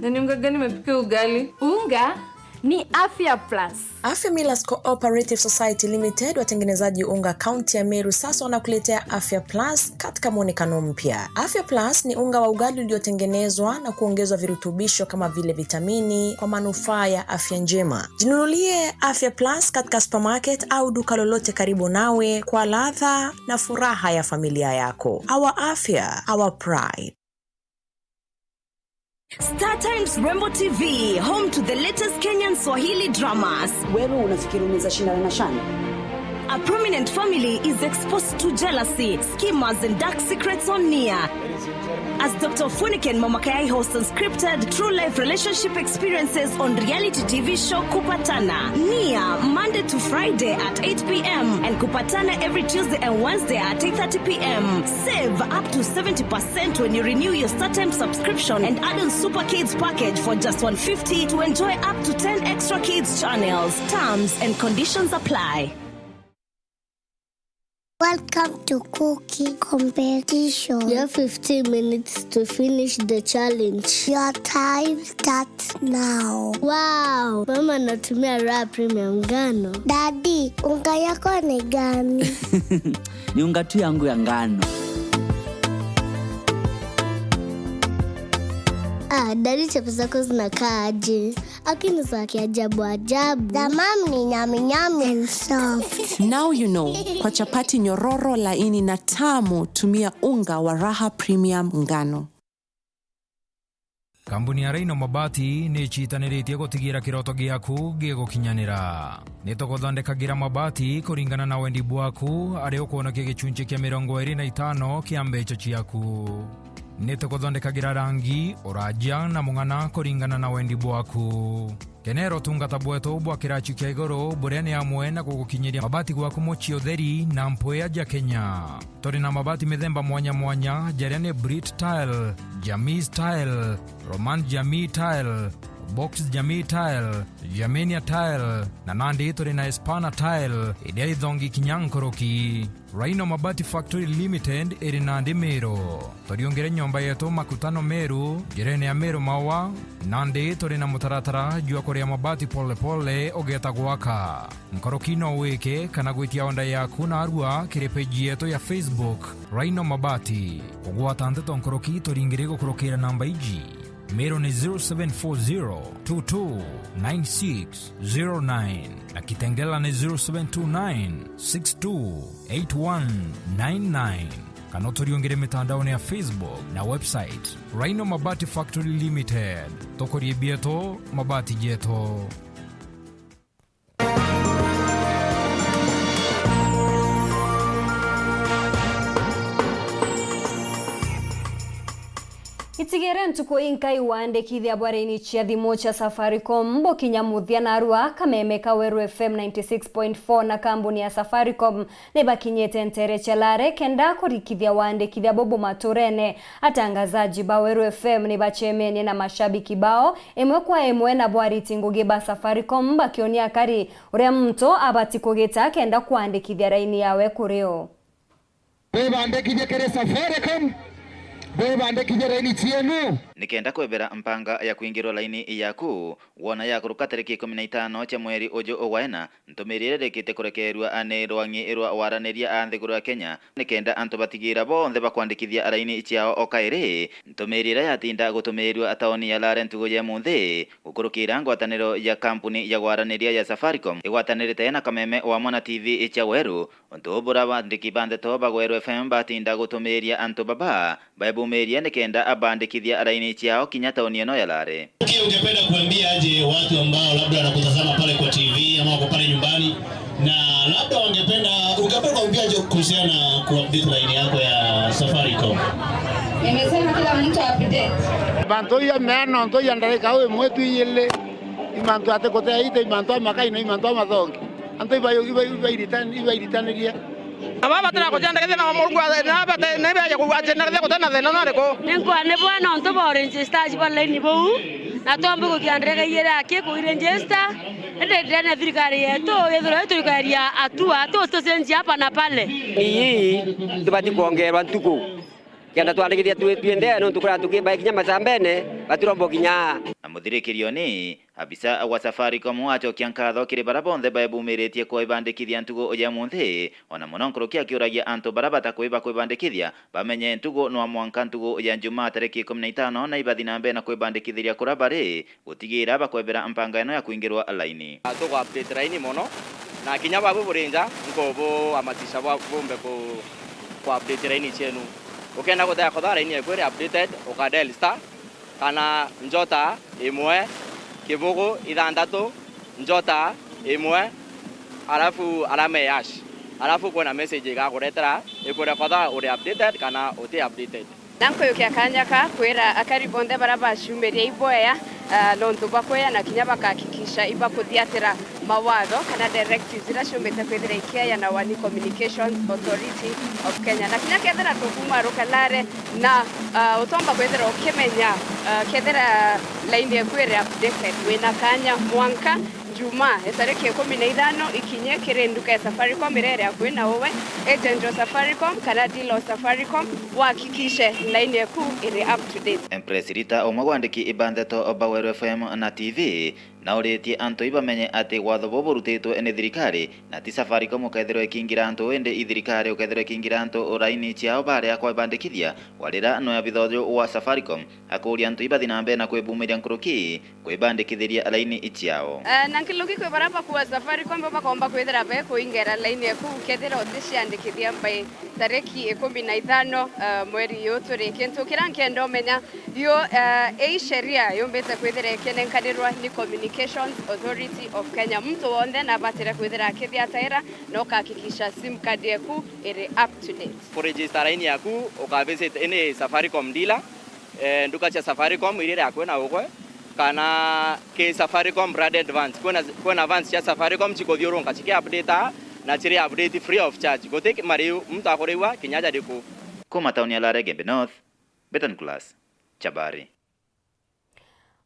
Na ni unga gani imepikia ugali? Unga ni Afya Plus. Afya Millers Cooperative Society Limited, watengenezaji unga kaunti ya Meru, sasa wanakuletea Afya Plus katika mwonekano mpya. Afya Plus ni unga wa ugali uliotengenezwa na kuongezwa virutubisho kama vile vitamini kwa manufaa ya afya njema. Jinunulie Afya Plus katika supermarket au duka lolote karibu nawe kwa ladha na furaha ya familia yako. Our afya, our pride. Star Times Rembo T V, home to the latest Kenyan Swahili dramas. Wewe unafikiri unaweza shindana na Shani? A prominent family is exposed to jealousy, schemers, and dark secrets on Nia. As Doctor Funike and Mama Kayai host unscripted true life relationship experiences on reality T V show Kupatana. Nia, Monday to Friday at eight p m and Kupatana every Tuesday and Wednesday at eight thirty p m. Save up to seventy percent when you renew your StarTimes subscription and add on Super Kids package for just one fifty to enjoy up to ten extra kids channels. Terms and conditions apply. Welcome to cooking competition. You have fifteen minutes to finish the challenge. Your time starts now. Wow, mama anatumia Raha Premium ngano. Daddy, unga yako ni gani? Ni unga tu yangu ya ngano. Ah, daddy, chapo zako zinakaa aje? Lakini za kiajabu ajabu. The mom ni nyami nyami and soft. Now you know, kwa chapati nyororo, laini na tamu, tumia unga wa Raha Premium ngano. Kambuni ya Rhino Mabati ni icitaniritie gutigira kiroto giaku gigukinyanira. Ni tuguthondekagira mabati kuringana na wendi bwaku, aria ukwonokia gicunci kia mirongo iri na itano kia mbeca ciaku. Ni tuguthondekagira rangi, uraja na mung'ana kuringana na wendi bwaku. Kenera utungata bwetu bwa kirachi kia iguru, buria ni amwe na gugukinyiria mabati gwaku mucii utheri na mpwia ja Kenya. Turi na mabati mithemba mwanya mwanya, jaria ni Brit Tile, Jamii Tile, Roman Jamii Tile, Box Jamii Tile, Germania Tile, na nandi turi na Espana Tile, iria ithongi kinya nkuruki. Rhino Mabati Factory Limited iri nandi Meru. Turiungire nyomba yetu Makutano Meru, njirene ya Meru Maua, nandi turi na mutaratara jwa kuria mabati pole pole ugeeta gwaka. Nkuruki no wike kana gwitia order yaku narua kiri page yetu ya Facebook, Rhino Mabati. Kugwata nteto nkuruki turingire gukurukira namba iji. Meru ni zero seven four zero two two nine six zero nine na Kitengela ni zero seven two nine six two eight one nine nine. Kana uturiungire mitandaone ya Facebook na website, Rhino Mabati Factory Limited. Tukurie bietu, mabati jetu. Itigire ntuku inkai waandikithia bwa raini cia thimu cia Safaricom bukinya muthia narua kameme ka Weru F M ninety six point four na kambuni ya Safaricom ni bakinyite ntere cia Lare kenda kurikithia waandikithia bubu maturene. Atangazaji ba Weru F M ni bacemenie na mashabiki bao imwe kwa imwe na bwariti ngugi ba Safaricom bakionia akari uria muntu abati kugita kenda kwandikithia raini yawe kuri o. Bwibandikithie kiri Safaricom, bwibandikithie raini cienu. Nikenda kwebera mpanga ya kwingirwa raini yaku, wona yakuruka tariki ikumi na itano cia mweri uju ugwa ina, ntumiri iria irikite kurekerua ni rwang'i rwa waraniria a nthiguru ya Kenya, nikenda antu batigira bonthe bakwandikithia raini ciao o kairi. Ntumiri iria yatinda gutumirirua taoni ya Lare ntugu ya munthi, gukurukira ngwataniro ya kampuni ya gwaraniria ya Safaricom igwatanirite na kameme wamwe na T V cia Weru. Untu bura bandiki ba ndeto ba Weru F M batinda gutumiria antu baba baebumirie nikenda abandikithia raini ciao kinya tauni ino ya Lare. Pia ungependa kuambia aje watu ambao labda wanakutazama pale kwa T V ama wako pale nyumbani, na labda wangependa, ungependa kuambia aje kuhusiana na kuupdate line yako ya Safaricom? Nimesema kila mtu update. Mantu ya meana, nontu ya ndarika au imwe tu iyili, imantu ati kutea ite, imantu amakai na imantu amathongi. Antu ibayo, iba-, ibairitani-, ibairitanirie. Aba batira kuciandikithia na Murungu, na bate-, na ibeje kugwa ciandikithia gutena thina nariku. Ninkwa ni bwena untu bwa register ba line buu, na twambe gukia ndarika iyiri aki kuiregister. Indi ndene thirikari yetu, yethirwa ituikaria atua, tu-, tucenjia hapa na pale. Ii, tubati kwongerwa ntuku. Kenda twandikithia twi-, twi ndene, nontu kuria tukibae kinya macambene, batiromba kinya. Na muthirikirioni, abisa wa Safaricom acokia nkatho kiri baria bonthe baebumiritie kwibandikithia ntugu ya munthi, ona mono nkuruki akiuragia antu baria batakwiba kwibandikithia bamenye ntugu nwa mwanka ntugu ya Njumaa tariki ikumi na itano na ibathi na mbere na kwibandikithiria kuria bari, gutigira bakwebera mpanga ino ya kwingirwa laini. Tuku update laini mono, na kinya babu buri nja, nkubuamatisha bwa-, bumbe ku-, ku update laini cienu. Ukenda gutega kotha laini eku iri updated, uka dial star, kana njota imwe, kibugu, ithantatu, njota, imwe, alafu alama ya hash. Alafu kwina message igakuretera, ikwira kotha uri updated kana uti updated. Na nkuyukia kanya ka kwira akari bonthe baria baciumiria iboya, ah, nontu bwa kuya na kinya bakahakikisha ibakuthiatira mawatho kana directives iria ciumbite kwithira ikiayanawa ni Communications Authority of Kenya. Na kinya kethira tukuuma rukalare na, ah, utomba kwithira ukimenya, ah, kethira line eku iri updated, wina kanya mwanka Jumaa, ya tariki ikumi na ithano ikinye kiri nduka ya Safaricom iria iri akui na uwe, agent wa Safaricom kana dealer wa Safaricom, wahakikishe line eku iri up to date. Empress Rita, umwe wa andiki ba ndeto ba Weru F M na T V, nauritie antu ibamenye ati watho buu burutitwe ni thirikari, na ti Safaricom ukethirwa ikiingira antu, indi i thirikari ukethirwa ikiingira antu raini ciao baria kwibandikithia, warira no ya bithojo wa Safaricom. Akuuria antu ibathi na mbere na kwibumiria nkuruki kwibandikithiria laini ciao. Eh, na nkuruki kwi baria bakua Safaricom bo bakomba kwithira bekuingera laini eku kethira uticiandikithia by tariki ikumi na ithano, eh, mweri uyu turi. Kintu kiria nkenda umenya, yo, eh, ii sheria yumbite kwithira ikinenkanirwa ni Communications Authority of Kenya. Muntu wonthe nabatire kwithira akithiataira na ukahakikisha sim card eku iri up to date. Kuregister laini yaku, ukavisit any Safaricom dealer, eh, nduka cia Safaricom iria iri akui na ugwe, kana ki Safaricom branded vans. Kwina, kwina vans cia Safaricom cikuthiurunka ciki update na ciri update free of charge. Guti ki-, mariu muntu akuriwa kinya jariku. Kuma tauni ya Lare Igembe North, Betan Class, Chabari.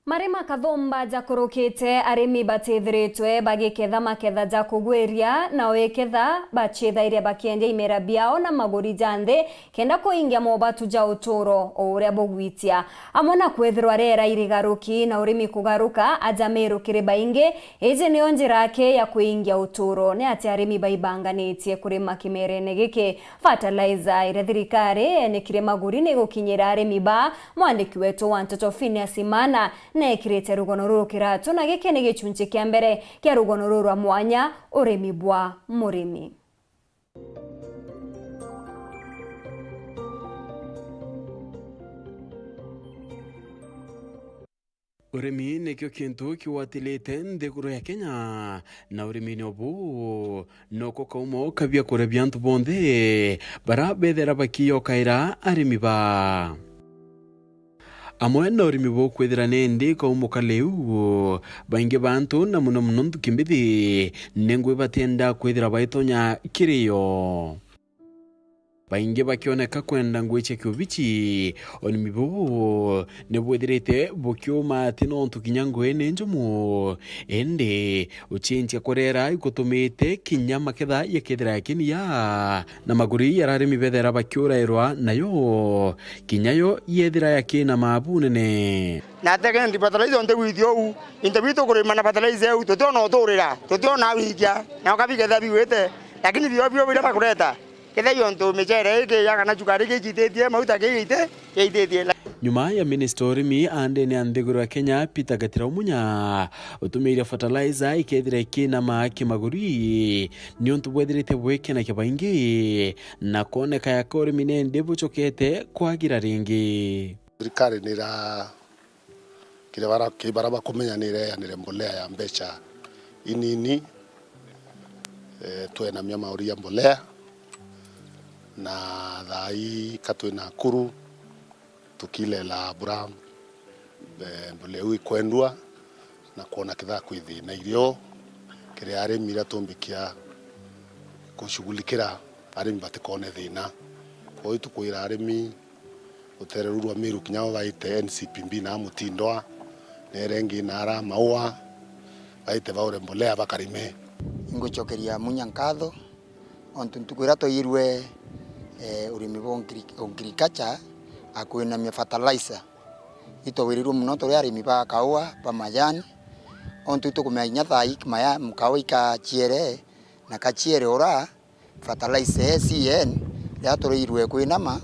Mari ma kathumba jakurukite, arimi batithiritwe bagiketha maketha ja kugwiria, nao iketha bacithairia bakiendia imera biao na maguri ja nthi, kenda kuingia mobatu ja uturo o uria bugwitia. Amwe na kwithirwa riera irigaruki na urimi kugaruka, aja Meru kiri baingi, iji niyo njira aki ya kuingia uturo. Ni atia arimi baibanganitie kurima kimerene giki? Fertilizer iria thirikari yenikire maguri ni gukinyira arimi ba. Mwandiki wetu wa nteto Phineas Imana neekirite rugono ruru kiratu, na giki ni gichunchi kia mbere kia rugono ruru rwa mwanya, urimi bwa murimi. Urimi nikio kintu kigwatilite nthiguru ya Kenya, na urimini ubu noko kaumo ka biakuria bia antu bonthe bara bethera bakiyokaira arimi ba. Amwe na urimi bukwithira nindi kaumukali u, baingi ba antu na muno muno nthuki mbithi, ni ngui batienda kwithira baitonya kirio. Baingi bakioneka kwenda ngui cia kiubichi, urimi buu ni bwithirite bukiuma ati nontu kinya ngui ni njumu, indi ucenjia kurera igutumite kinya maketha yakethira yakiniya, na maguri ya arimi bethera bakiurairwa nayo, kinya yo yethira yakina mabu nene. Na tekendi fertilizer onte gwithio uu, into bitu kurima na fertilizer eu, tutiona uturira, tutiona wikia, na ukabiketha biwite, lakini bio bio biria bakureta, kethira iontu michere iki ya kana cukari iki icititie, mauta ki ite, yaititie. Nyuma ya Minister wa Urimi andene ya nthiguru ya Kenya, Peter Gatira Umunya, utumiire fertilizer ikethira ikina maaki maguri, niuntu bwethirite bwikenagia baingi, na kwoneka yaka urimi nindi bucokete kwagira ringi. Thirikari ni ira-, kiri bara-, kiri bara bakumenya ni ireanire mbolea ya mbeca inini, eh, twenamia mauri ya mbolea, na thaa ii ka twi Nakuru, tukilela mbura, eh, mbura iu ikwendua na kwona kethira kwi thina irio kiri arimi iria tumbikia kushughulikira arimi batikone thina. Kwou tukwira arimi rutere ruu rwa Meru kinya bo baite N C P B na Mutindwa, na iria ingi na ara Maua, baite baure mbolea bakarime. Ingucokeria Munya nkatho, ontu ntuku iria twaiyirue, eh, urimi bwa ngiri-, agriculture, akwinamia fertilizer. Itwawirirue mono turi arimi ba kaua, ba majani, ontu itukumenya kinya thaa ii maya, kaua ikaciere, na kaciere ura, fertilizer ya C N, riria turairue kwinama,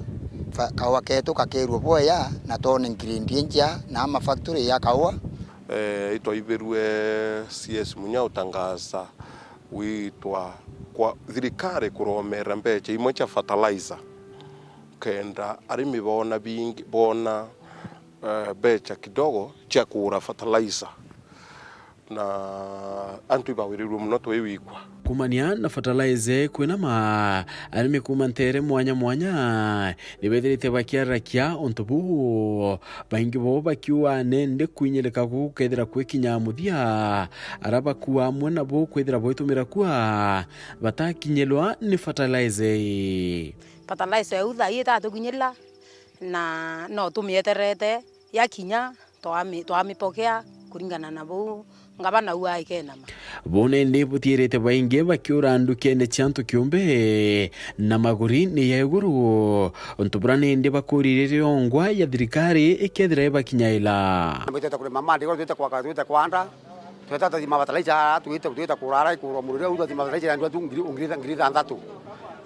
fa-, kaua ketu kakerua bwea, na twone grade injea na ama factory ya kaua. Eh, itwaibirue C S Munya utangaza witwa kwa thirikari kuromera mbecha imwe cia fertilizer, kenda arimi boona bingi, boona, eh, mbecha kidogo cia kugura fertilizer. Na antu ibawirirue mono twi wikwa. Kumania na fertilizer kwinama, arimi kuma ntere mwanya mwanya nibethirite bakiarakia untu buu, baingi bo bakiuga nende kwinyirika guku kethira kwikinya muthia, ara bakua amwe nabo kwithira boitumira kua batakinyirwa ni fertilizer. Fertilizer iu thaa ii itatukinyirira, na no tumieterete. Yakinya, twami-, twamipokea kuringana na buu ngavana uu aikenama. Buu nindi butiirite baingi bakiura ndukene cia antu kiumbe na maguri ni ya iguru, untu bura nindi bakuririe riongwa ya thirikari ikethira ibakinyaira. Twite kurima mandi, twite kwaka, twite kwanda, tweta twathima fertilizer, twite, twite kurara, ikurwa mururi, au twathima fertilizer ya ndwatu ngiri, ngiri, ngiri ithanthatu.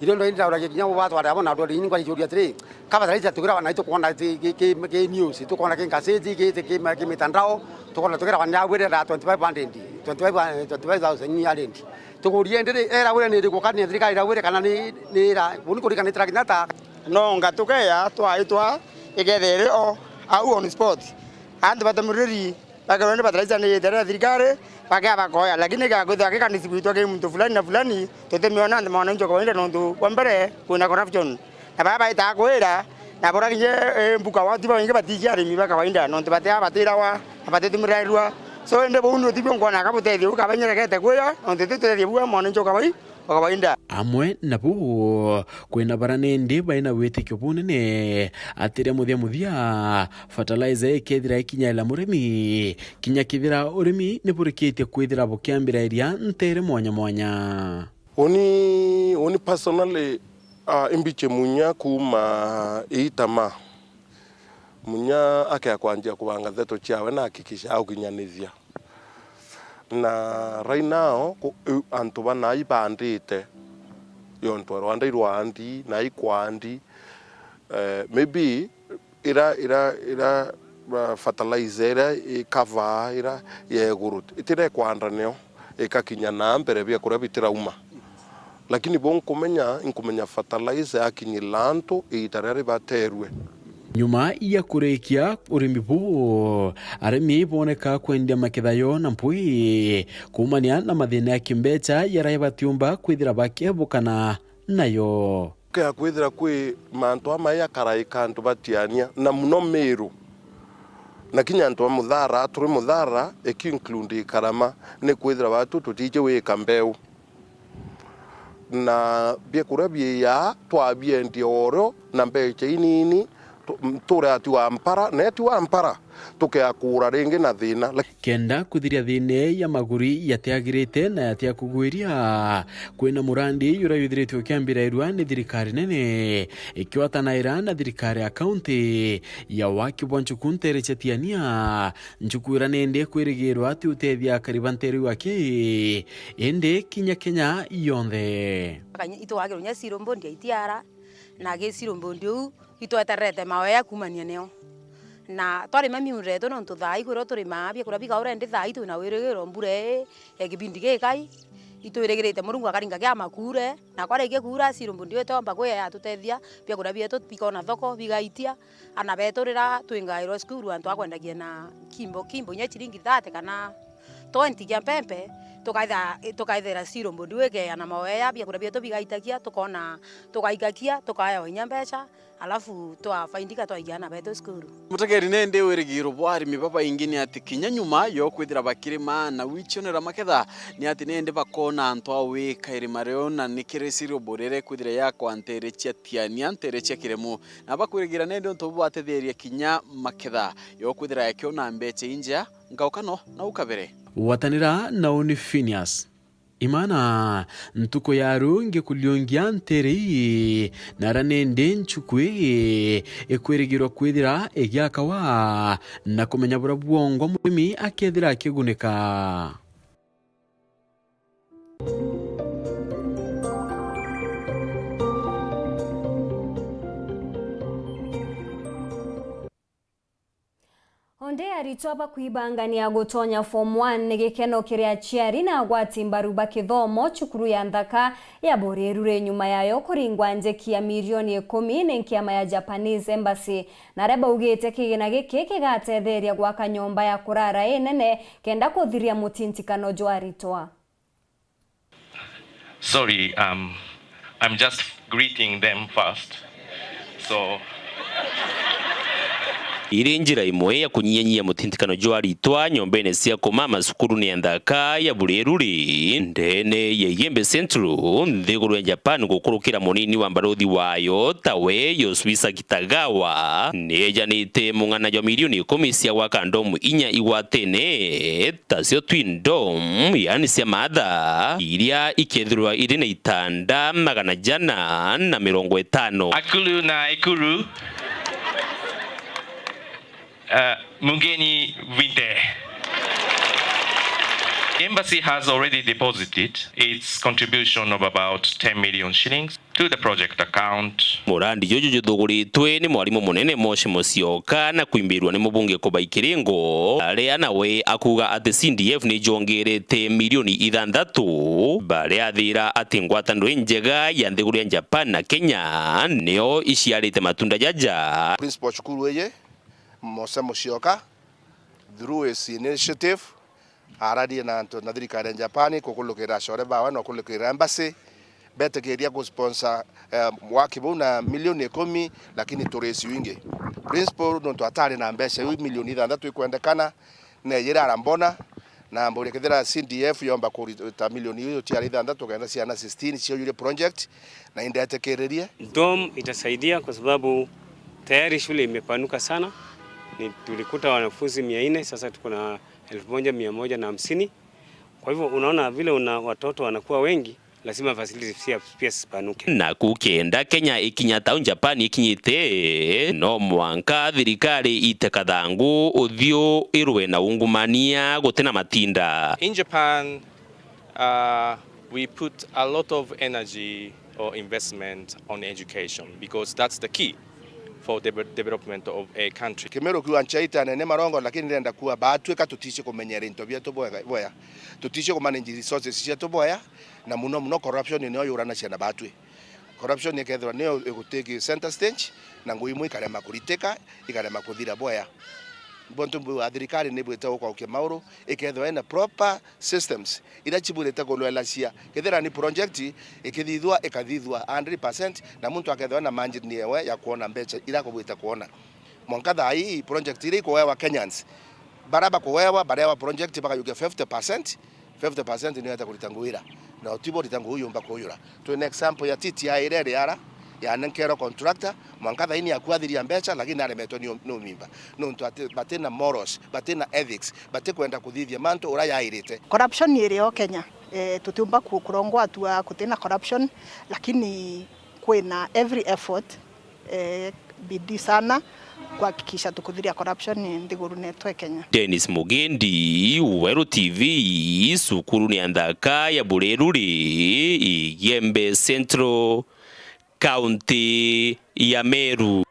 Irio ndo indauragia kinya uba tware abo na ndwari ini ngwaciuria atiri, ka fertilizer tukira na itukwona ki, ki, ki, ki news, tukwona ki ngaceji, ki, ki, ki mitandao, tukwona tukira kwanya wire na twenty-five hundred, twenty-five, twenty-five thousand ya rent. Tukurie ndiri, era wire ni iriku, kana ni thirikari ira wire, kana ni, ni ira, buni kurikana itira kinya ta. No ngatukeya twaitwa ikethere o au on spot. Antu batamuriri bakerwa ni fertilizer ni yitera thirikari, bakea bakoya, lakini gakwithwa gikanisi gwitwa ki muntu fulani na fulani, tutimiona nthi mwananchi wa kawaida, nontu bwa mbere kwina corruption. Na baa baitaga kwira, na bora kinya, eh, mbuka wao ti baingi batiji arimi ba kawaida, nontu batia batirawa, na batitumirirwa. So, indi buu ni utibio nkwona ka butethio bu kabenyerekete kwia, nontu ti tutethio bua mwananchi wa kawai-, wa kawaida. Amwe nabo kwina bara nindi baina witikio bunene atiria muthia muthia fertilizer ikethira ikinyaira murimi, kinya kethira urimi ni burikitie kwithira bukiambirairia ntere mwanya mwanya. Uni, uni personally, ah, imbiche Munya kuuma Itama. Munya akea kwanjia kubanga ndeto ciawe na hakikisha aukinyanithia. Na right now, ku-, u-, antu bana ibandite, yo ntwaro anda irwandi, na ikwandi, eh, maybe ira, ira, ira, uh, fertilizer ira ikavaa ira ya iguru, itira ikwanda nio, ikakinya na mbere biakuria bitirauma. Lakini bo nkumenya, nkumenya fertilizer yakinyirira antu iita riria ribaterue. Nyuma ya kurikia urimi buu, arimi boneka kwendia maketha yo na mpwi, kuumania na mathina ya kimbeca yaria batiumba kwithira bakebukana nayo. Kea kwithira kwi mantu amaya jakaraika antu batiania, na muno Miru. Na kinya antu ba Muthara, turi Muthara, iki include Ikarama, ni kwithira batu tutiji wika mbeu. Na biakuria biiyaa, twabiendia orio na mbeca inini, tu-, nture ati wa mpara, na eti wa mpara, tukea kuura ringi na thina. Kenda kuthiria thina ya maguri yatiagirite na yatia kugwiria, kwina murandi juria juthiritwe ukiambirairua ni thirikari nene, ikiwatanaira na thirikari ya kaunti ya waki bwa nchuku ntere cia Tiania, nchuku iria nindi ikwirigirwa ati utethia akari ba ntere iu aki, indi kinya Kenya yonthe. Kanya-, itwagirwe nya siro mbondi ya itiara, na gi siro mbondi uu itweterete mawe ya kumania nio. Na twarima miunda yetu, nontu thaa ii kwirio turimaa biakuria bikaura, indi thaa ii twina wirigiro mbura ii ya kibindi gikai, itwirigirite Murungu akaringa kia makuure, na kwarikia kuura, siro mbondi ii itiomba kwia yatutethia, biakuria bietu bikona thoko, bigaitia, ana betu rira twingairwa cukuru, antu akwendagia na kimbo, kimbo inya ciringi thirty kana twenty kia mpempe, Tukaitha-, tukaithira zero board igeana maweya, biakuria bietu bigaitakia, tukona, tugaikakia, tukaewa inya mbeca, alafu twafaindika twaikia aana betu cukuru. Mutegeri nindi wirigiro bwa arimi babaingi ni ati kinya nyuma yo kwithira bakirima na gwichionera maketha, ni ati nindi bakona antu a gwika irima riu, na ni kiri zero board iria ikwithira yakwa nteere cia Tiania, nteere cia Kiremu, na bakwirigira nindi untu bubatetheria kinya maketha yo kwithira yakiona mbeca injea. Ngaukano na ukabere. Gwatanira na uni Phineas. Imana, ntuku ya ru ngikuliungia nteere ii, na ara nindi nchuku ii ikwirigirwa kwithira igiakawa, na kumenya buria bwongwa murimi akethira akigunika. Onde aritwa bakwibangania gutonya form one ni gikeno kiri aciari na agwati mbaru ba kithomo cukuru ya nthaka ya Buriri, nyuma yayo kuringwa njeki ya milioni ikumi ni nkiama ya Japanese Embassy, na aria baugite kigina giki kigatetheria gwaka nyomba ya kurara inene kenda kuthiria mutintikano jwa aritwa. Sorry, um, I'm just greeting them first. So, iri njira imwe ya kunyianyia mutintikano jwa aritwa nyombene cia kumama cukurune ya nthaka ya Buriri, ndene ya Igembe Central, nthiguru ya Japan, gukurukira munini wa mbaruthi wayo tawe Yosuisa Kitagawa, niejanite mung'ana jwa milioni ikumi cia gwaka ndomu inya igwatene tacio Twin Dome, yaani cia maatha, iria ikethirwa iri na itanda magana jana na mirongo itano. Akulu na Ikulu, uh, mugeni wite. Embassy has already deposited its contribution of about ten million shillings to the project account. Murandi juju juthuguritwe ni mwarimu munene Moshe Musyoka na kwimbirwa ni mubunge Kubai Kiringo, aria nawe akuuga ati C D F ni jongerete milioni ithanthatu, baria athira ati ngwataniro injega ya nthiguru ya Japan na Kenya nio iciarite matunda jaja. Principal cukuru iji, Mose Musyoka, through his initiative, ararie na antu na thirikari ya Japan, kukulukira acore bawe na kukulukira embassy, betikiria gusponsor, eh, waki buu na milioni ikumi, lakini turisi wingi. Principal nontu atari na mbeca iu milioni ithanthatu ikwendekana, neejire arambona, na amburia kethira C D F yomba kurita milioni iu utiari ithanthatu, kenda ciana sixteen ciaujire project, na indetikiririe. Dome itasaidia kwa sababu tayari shule imepanuka sana. Ni, tulikuta wanafunzi mia nne, sasa tuko na elfu moja mia moja na hamsini. Kwa hivyo unaona vile una, watoto wanakuwa wengi, lazima facilities pia, pia zipanuke. Naku kenda Kenya ikinya tau Japan ikinyite, no mwanka thirikari ite kathangu uthiu irwe na ungumania gutina matinda. In Japan, uh, we put a lot of energy or investment on education because that's the key for the development of a country. Kimeru kiuga nchaita nene marongo, lakini ndenda kuuga batwika tutici kumenyera into bietu bwega, bwea. Tutici kumanage resources cietu bwea, na muno muno corruption nio yuranacia na batwi. Corruption ikethirwa nio igutake center stage, na ngugi imwe ikarema kuritika, ikarema kuthira bwea. Bontu mbu a thirikari ni bwite gukaukia mauru, ikethirwa ina proper systems iria cibwirite kulwelacia. Kethira ni project ikithithua, ikathithua hundred percent, na muntu akethirwa na margin yewe ya kuona mbeca iria akubwite kuona. Mwanka thaa ii project iria ikuewa Kenyans, baria bakuewa, barewa project bakayukia fifty percent, fifty percent niyo yata kurita ngugi ira, na utibo urita ngugi yumba kuyura. Twina example ya T T I iria iri ara, yanenkerwa contractor, mwanka thaa ii ni akuathiria mbeca, lakini naremetwe ni u-, ni umimba. Nontu ati, batina morals, batina ethics, batikwenda kuthithia mantu uria yairite. Corruption iri o Kenya. Eh, tutiumba ku-, kurongwa atua kutina corruption, lakini kwina every effort, eh, bidii sana kuhakikisha tukuthiria corruption nthigurune yetu e Kenya. Dennis Mugendi, Weru T V, cukurune ya nthaka ya Bureruri, Igembe Central, kaunti ya Meru.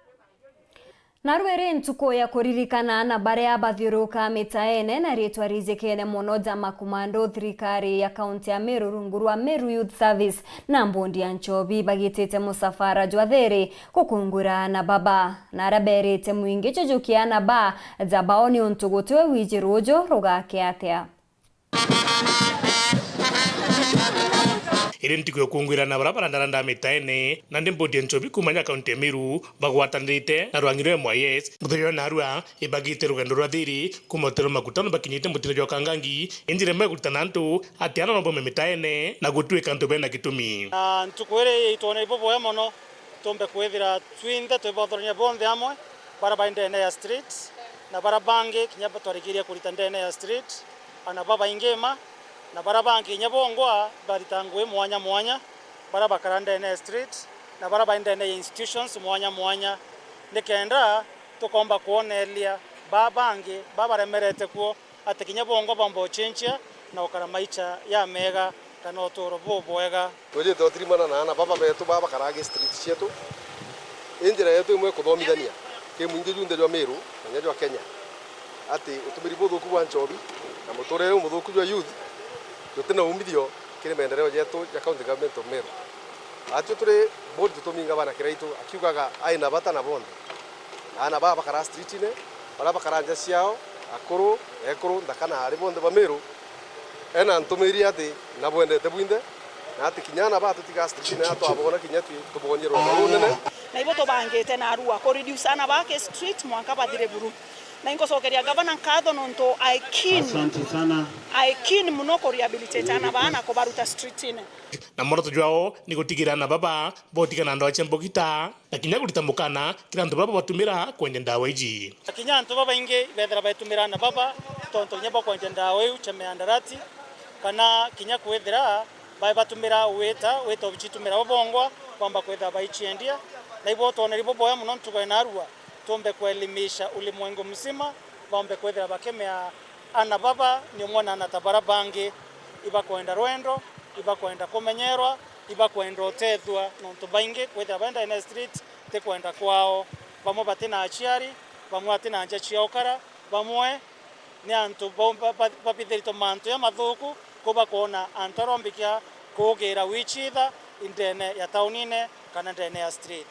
Naru iri ntuku ya kuririkana ana baria bathiuruka mitaene na ritwa rijikene mono ja makumando, thirikari ya kaunti ya Meru rungu rwa Meru Youth Service na mbondi ya nchobi bagitite musafara jwa thiri gukungwira ana baba, na aria berite mwingi jujukia ana ba ja bao niuntu gutiwe wiji ruju rugake atia. Iri ntuku ya ukungwirana baria barandaranda mitaene, nandi mbodi ya nchobi kuuma nya kaunti ya Meru bagwatanirite na rwangi rwa M Y S, muthenya wa narua ibagite rugendo rwa thiri kuuma utero makutano bakinyite mutino jwa Kangangi, injira imwe ya kuritana antu ati ana no baume mitaene na gutwika antu bena gitumi. Na ntuku iri itwonere buboya mono, tumbe kwithira twinthe twi bothorania bonthe amwe, baria bari ndene ya street, na baria bangi kinya twarikirie kurita ndene ya street, ana babaingi ma, na baria bangi kinya bongwa barita ngugi mwanya mwanya, baria bakara ndene ya street, na baria bari ndene ya institutions mwanya mwanya, nikenda tukomba kwoneria baa bangi babaremerete kuo ati kinya bongwa baumba ucenjia na ukara maicha ya mega kana uturo bubwega. Twejite utirimana na ana baba betu baa bakaraga street cietu. I njira yetu imwe kuthomithania ki mwingi junthe jwa Meru na kinya jwa Kenya ati utumiri buthuku bwa nchobi na muturire umuthuku jwa youth jutina umithio kiri maendeleo jetu ja County Government of Meru. Atio turi bold tutuminga bana kiraitu akiugaga aina bata na bonthe. Aana baa bakara streetine, baria bakara nja ciao, akuru, ekuru, nthaka na aari bonthe ba Meru, ena ntumiri ati nabwendete bwinthe, na ati kinya aana baa tutigaa streetine na twabona kinya twi tubonye rwendo runene. Na ibo tubangite narua ku reduce aana baa ki street mwanka bathire buru. Na ingucokeria gavana nkatho nontu ae keen, Asante sana. Ae keen mono ku rehabilitate aana baa na kubaruta streetine. Na mworoto jwao ni gutigira aana baba botigana na ndawa cia mbugita. Na kinya kurita mukana kiri antu baba batumira kwendia ndawa iji. Kinya antu babaingi bethira betumira na baba, tontu kinya bwa kwendia ndawa iu cia miandarati, kana kinya kwithira bae batumira wita, wita ubichitumira bo bongwa, bamba kwithira baiciendia. Na ibo twoneri buboya mono ntuku ya narua, tumbe kuelimisha ulimwengu mzima, bambe kwithira bakimea ana baba ni umwe na ana ta bara bangi, ibakwenda rwendo, ibakwenda kumenyerwa, ibakwenda utethua, nontu baingi kwithira baenda ene street ti kwenda kwao. Bamwe bati na aciari, bamwe bati na nja cia ukara, bamwe ni antu ba- ba- ba- babithiritwe mantu jamathuku, ku bakwona antu aria ombikia kuugira wichitha indene ya taunine kana ndene ya street.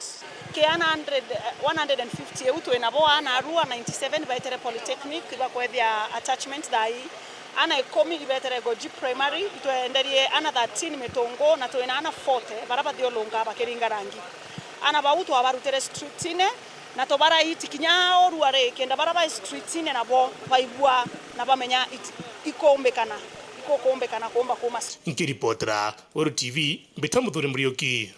Ki ana hundred, eh, one hundred and fifty iu twi nabo, ana arua ninety-seven betere polytechnic, ibakwethia attachment thaa ii. Ana ikumi ibetere Goji Primary, itwenderie ana thirteen Mitungu, na twi na ana forty bara bathiulunga bakiringa rangi. Ana bau twabarutire streetine, na tubaraiti kinya urua ri, kenda bara bai streetine nabo baigua na bamenya it- ikuumbikana, ikukuumbikana kuumba kuuma street. Nkiripotera Weru T V, mbita Muthuri Muriuki.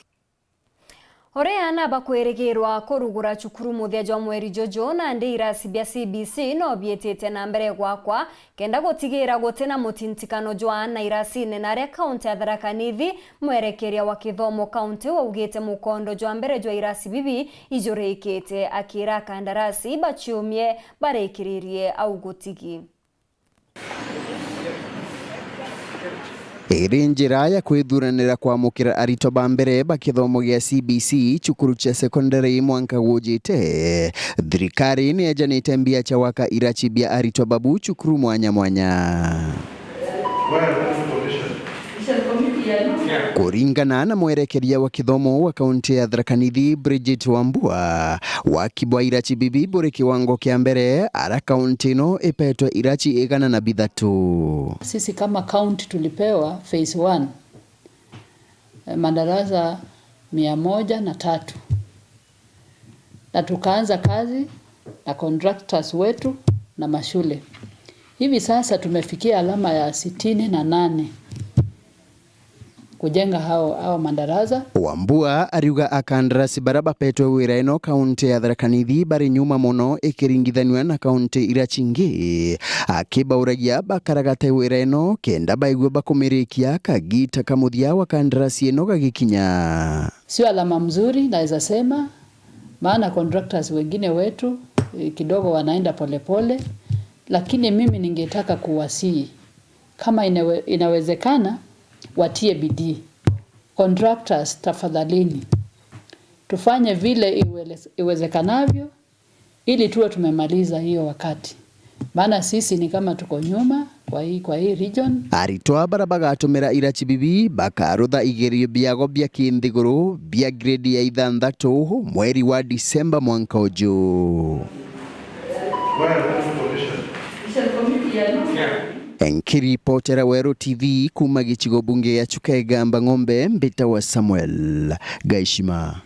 Uria aana bakwirigirwa kurugura cukuru muthia jwa mweri juju, nandi irasi bia C B C no biitite na mbere gwakwa, kenda gutigira gutina mutintikano jwa aana irasine, na aria kaunti ya Tharaka Nithi, mwerekeria wa kithomo kaunti waugite mukondo jwa mbere jwa irasi bibi ijurikite, akira akandarasi baciumie barikiririe au gutigi. Iri njira ya kwithuranira kwamukira aritwa ba mbere ba kithomo gia C B C cukuru cia secondary mwanka gujite, thirikari ni ejanite mbia cia gwaka irachi bia aritwa babu cukuru mwanya mwanya. Kuringana na mwerekeria wa kithomo wa kaunti ya Tharaka Nithi, Bridget Wambua, waki bwa irachi bibi buri kiwango kia mbere, ara kaunti ino ipetwe irachi igana na bithatu. Sisi kama kaunti tulipewa phase one, eh, madarasa mia moja na tatu. Na tukaanza kazi na contractors wetu na mashule. Hivi sasa tumefikia alama ya sitini na nane kujenga hao, hao madarasa. Wambua ariuga akandarasi bara bapetwe wira ino kaunti ya Tharaka Nithi bari nyuma mono ikiringithanua na kaunti iria cingi, akibauragia bakaragate wira ino kenda baigua bakumirikia kagita ka muthia wa kandarasi ino gagikinya. Sio alama mzuri, naweza sema, maana contractors wengine wetu, eh, kidogo wanaenda polepole, lakini mimi ningetaka kuwasihi, kama inawe-, inawezekana, watie bidii. Contractors, tafadhalini, tufanye vile iwele-, iwezekanavyo, ili tuwe tumemaliza hiyo wakati. Maana sisi ni kama tuko nyuma kwa hii, kwa hii region. Aritwa bara bagatumira irachi bibi bakarutha igerio biago bia kinthiguru bia grade ya ithanthatu mweri wa Disemba mwanka uju. Nkiripotera Weru T V kuuma gicigo bunge ya Chuka Igamba Ng'ombe, mbitawa Samuel Gaishima.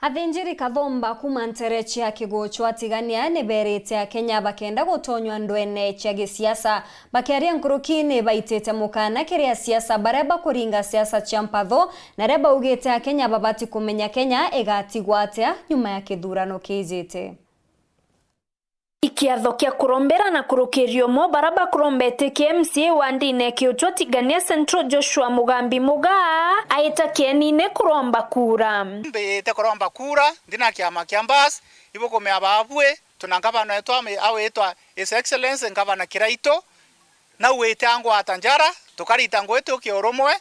Athinjiri kathomba kuuma nteere cia Kiguchwa Tigania ni beerite Akenya bakenda gutonywa ndwene cia gisiasa. Bakiaria nkuruki, ni baitite mukana kiri asiasa baria bakuringa siasa cia mpatho, na aria baugite Akenya babati kumenya Kenya igatigwa atia nyuma ya kithurano kiijite. Ikiatho kia kurombera na kurukiria umwe baria bakurombete kia M C A wa ndine Kiuchwa Tigania Central Joshua Mugambi Mugaa aita kienine kuromba kura. Mbite kuromba kura, ndi na kiama kia Mbas, ibukumea babui, tuna ngavana wetu ame-, awitwa His Excellency Ngavana Kiraitu, na wite angwata njara, tukarita ngugi tukie urumwe,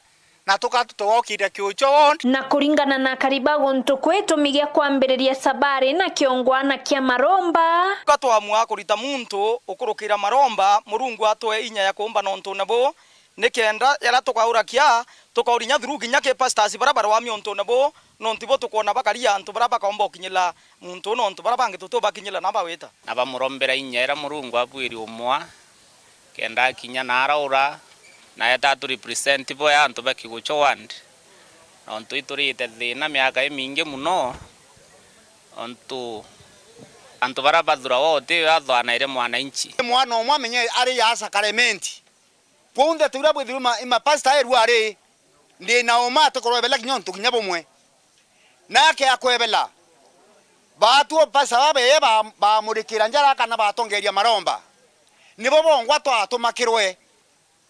na tuka-, tugokiria Kiuchwa ward. Na kuringana na akari ba guntu kwi, gitumi gia kwambiriria sabari na kiongwana kia maromba. Ka twamua kurita muntu ukurukira maromba, Murungu atwe inya ya kuumba nontune buu, nikenda yara tukaura kia, tukauri inya through kinya ki pastors bara barwami ontune buu, nontu bo tukwona bakaria antu bara bakaomba ukinyila muntu uu, nontu bara bangi tutiubakinyila na bawita. Na bamurombera inya ira Murungu abwiri umwa, kenda akinya na araura, na eta tu represent bo ya antu ba Kiguchwa ward. Nontu iturite thina miaka imingi muno, nontu antu bara bathura wao ti yo athwanaire mwananchi. Mwana umwe amenye ari ya sacrament. Kwou ndeto iria bwithirwe ima, ima pastor erua ari, ndi na uma atikorwa ebela kinya untu kinya bumwe. Nake akwebela. Baatu pastor babee ba, bamurikira njara kana batongeria maromba. Nibo bongwa twatumakirwe.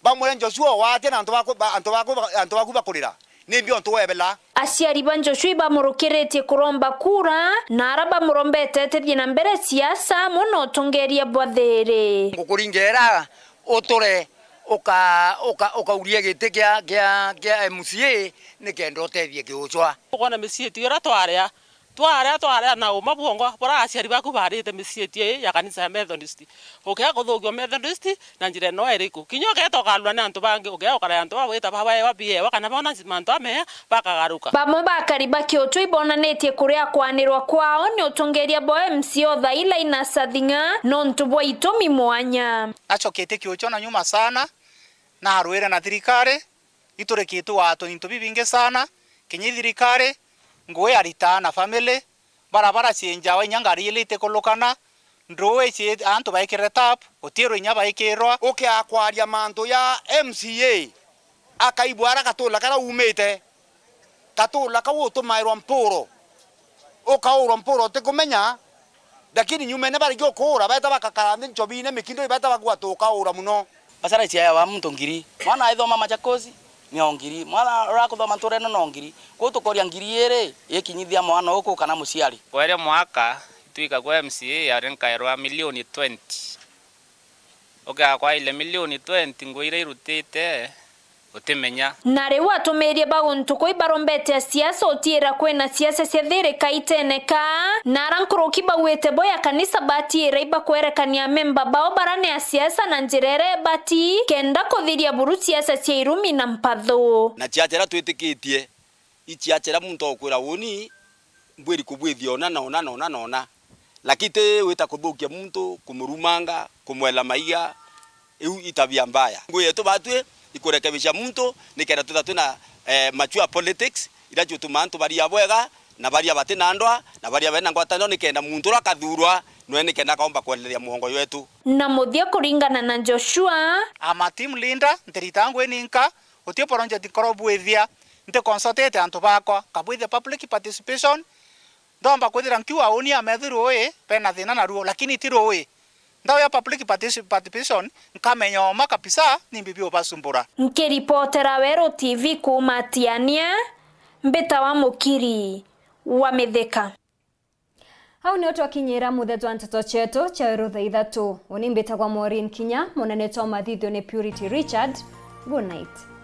Bamwire Joshua, watia na antu baku, ba, antu baku, antu baku bakurira. Nimbi untu webela? Aciari ba Joshua ibamurukiritie kuromba kura, na ara bamurombete etithie na mbere siasa, amwe na utongeria bwa thiiri. Ngukuringera uture uka-, uka-, ukaurie giti kia, kia, kia M C A nikenda utethie Kiuchwa. Ukwona micii itu iria twaria, twaria, twaria na uma bwongwa, bura aciari baku baarite micii itu ii ya kanisa ya Methodist. Ukea kuthukia Methodist na njira ino iriku? Kinya ukeeta ukarua ni antu bangi, ukea ukara antu bagwita bawewa biewa kana bona mantu amea bakagaruka. Bamwe ba akari ba Kiuchwa ibonanitie kuria kwanirwa kwao ni utongeria bwa M C A o thaila Linus Athing'a nontu bwa itumi mwanya. Nachoketie Kiuchwa na nyuma sana, narwire na thirikari, iturikitwe watwe into bibingi sana, kinya i thirikari, ngugi ya ritaa na family, barabara cienjawa inya ngari ili itikulukana, nduu ici antu baikirire tap, gutirwe inya baikirwa. Ukia kwaria mantu ya M C A, akaibwa ara gatula karia umite, gatula kau utumairwa mpuro, ukaurwa mpuro utikumenya, lakini nyumene barigi ukuura, baeta bakakara nthi ncobine mikindo, ibaeta bagwata ukaura muno. Basara iciayawa muntu ngiri. Mwana aithoma Machakos, ni o ngiri. Mwana urakuthoma nturene no ngiri. Kwou tukoria ngiri iri ikinyithia mwana uku kana muciari. Kwere mwaka, itwika kwa M C A yari nkairwa milioni twenty. Ukea kwaile milioni twenty, nguo iria irutite, utimenya. Na riu atumiirie ba guntu kuu ibarombete asiasa utiira kwina siasa cia thiri kaiteneka, na ara nkuruki bauite bo ya kanisa batiira ibakwerekania amemba bao bara ni asiasa na njira iria ibati, kenda kuthiria buru siasa cia irumi na mpathu. Na ciacha iria twitikitie, i ciacha iria muntu agukwira uni, mbwiri kubwithia ona na ona na ona na ona. Lakini ti wita kuthukia muntu, kumurumanga, kumwela maiga, iu i tabia mbaya. Ngugi yetu batwi i kurekebisha muntu, nikenda twitha twina, eh, mature politics, iria ciutuma antu baria bwega, na baria bati na ndwa, na baria bena ngwataniro, nikenda muntu uria akathurwa, nwe nikenda akaomba kwenderia mugongo jwetu. Na muthia, kuringana na Joshua, I'm a team leader, ntirita ngwi ninka, guti project nkorwo bwithia, nti consultate antu bakwa, kabwithia public participation, ndomba kwithira nkiuga uni amethirwo ii, bena thina naruo, lakini ti rui. Ndau ya public particip-, participation, nkamenya oma kabisa nimbi biubasumbura. Nkiripotera Weru T V kuuma Tiania, mbitawa Mukiri wa Mithika. Au nio twakinyira mutheto wa nteto cietu cia Weru thaa ithatu. Uni mbitagwa Maureen Kinya, munenetwa mathithio ni Purity Richard. Good night.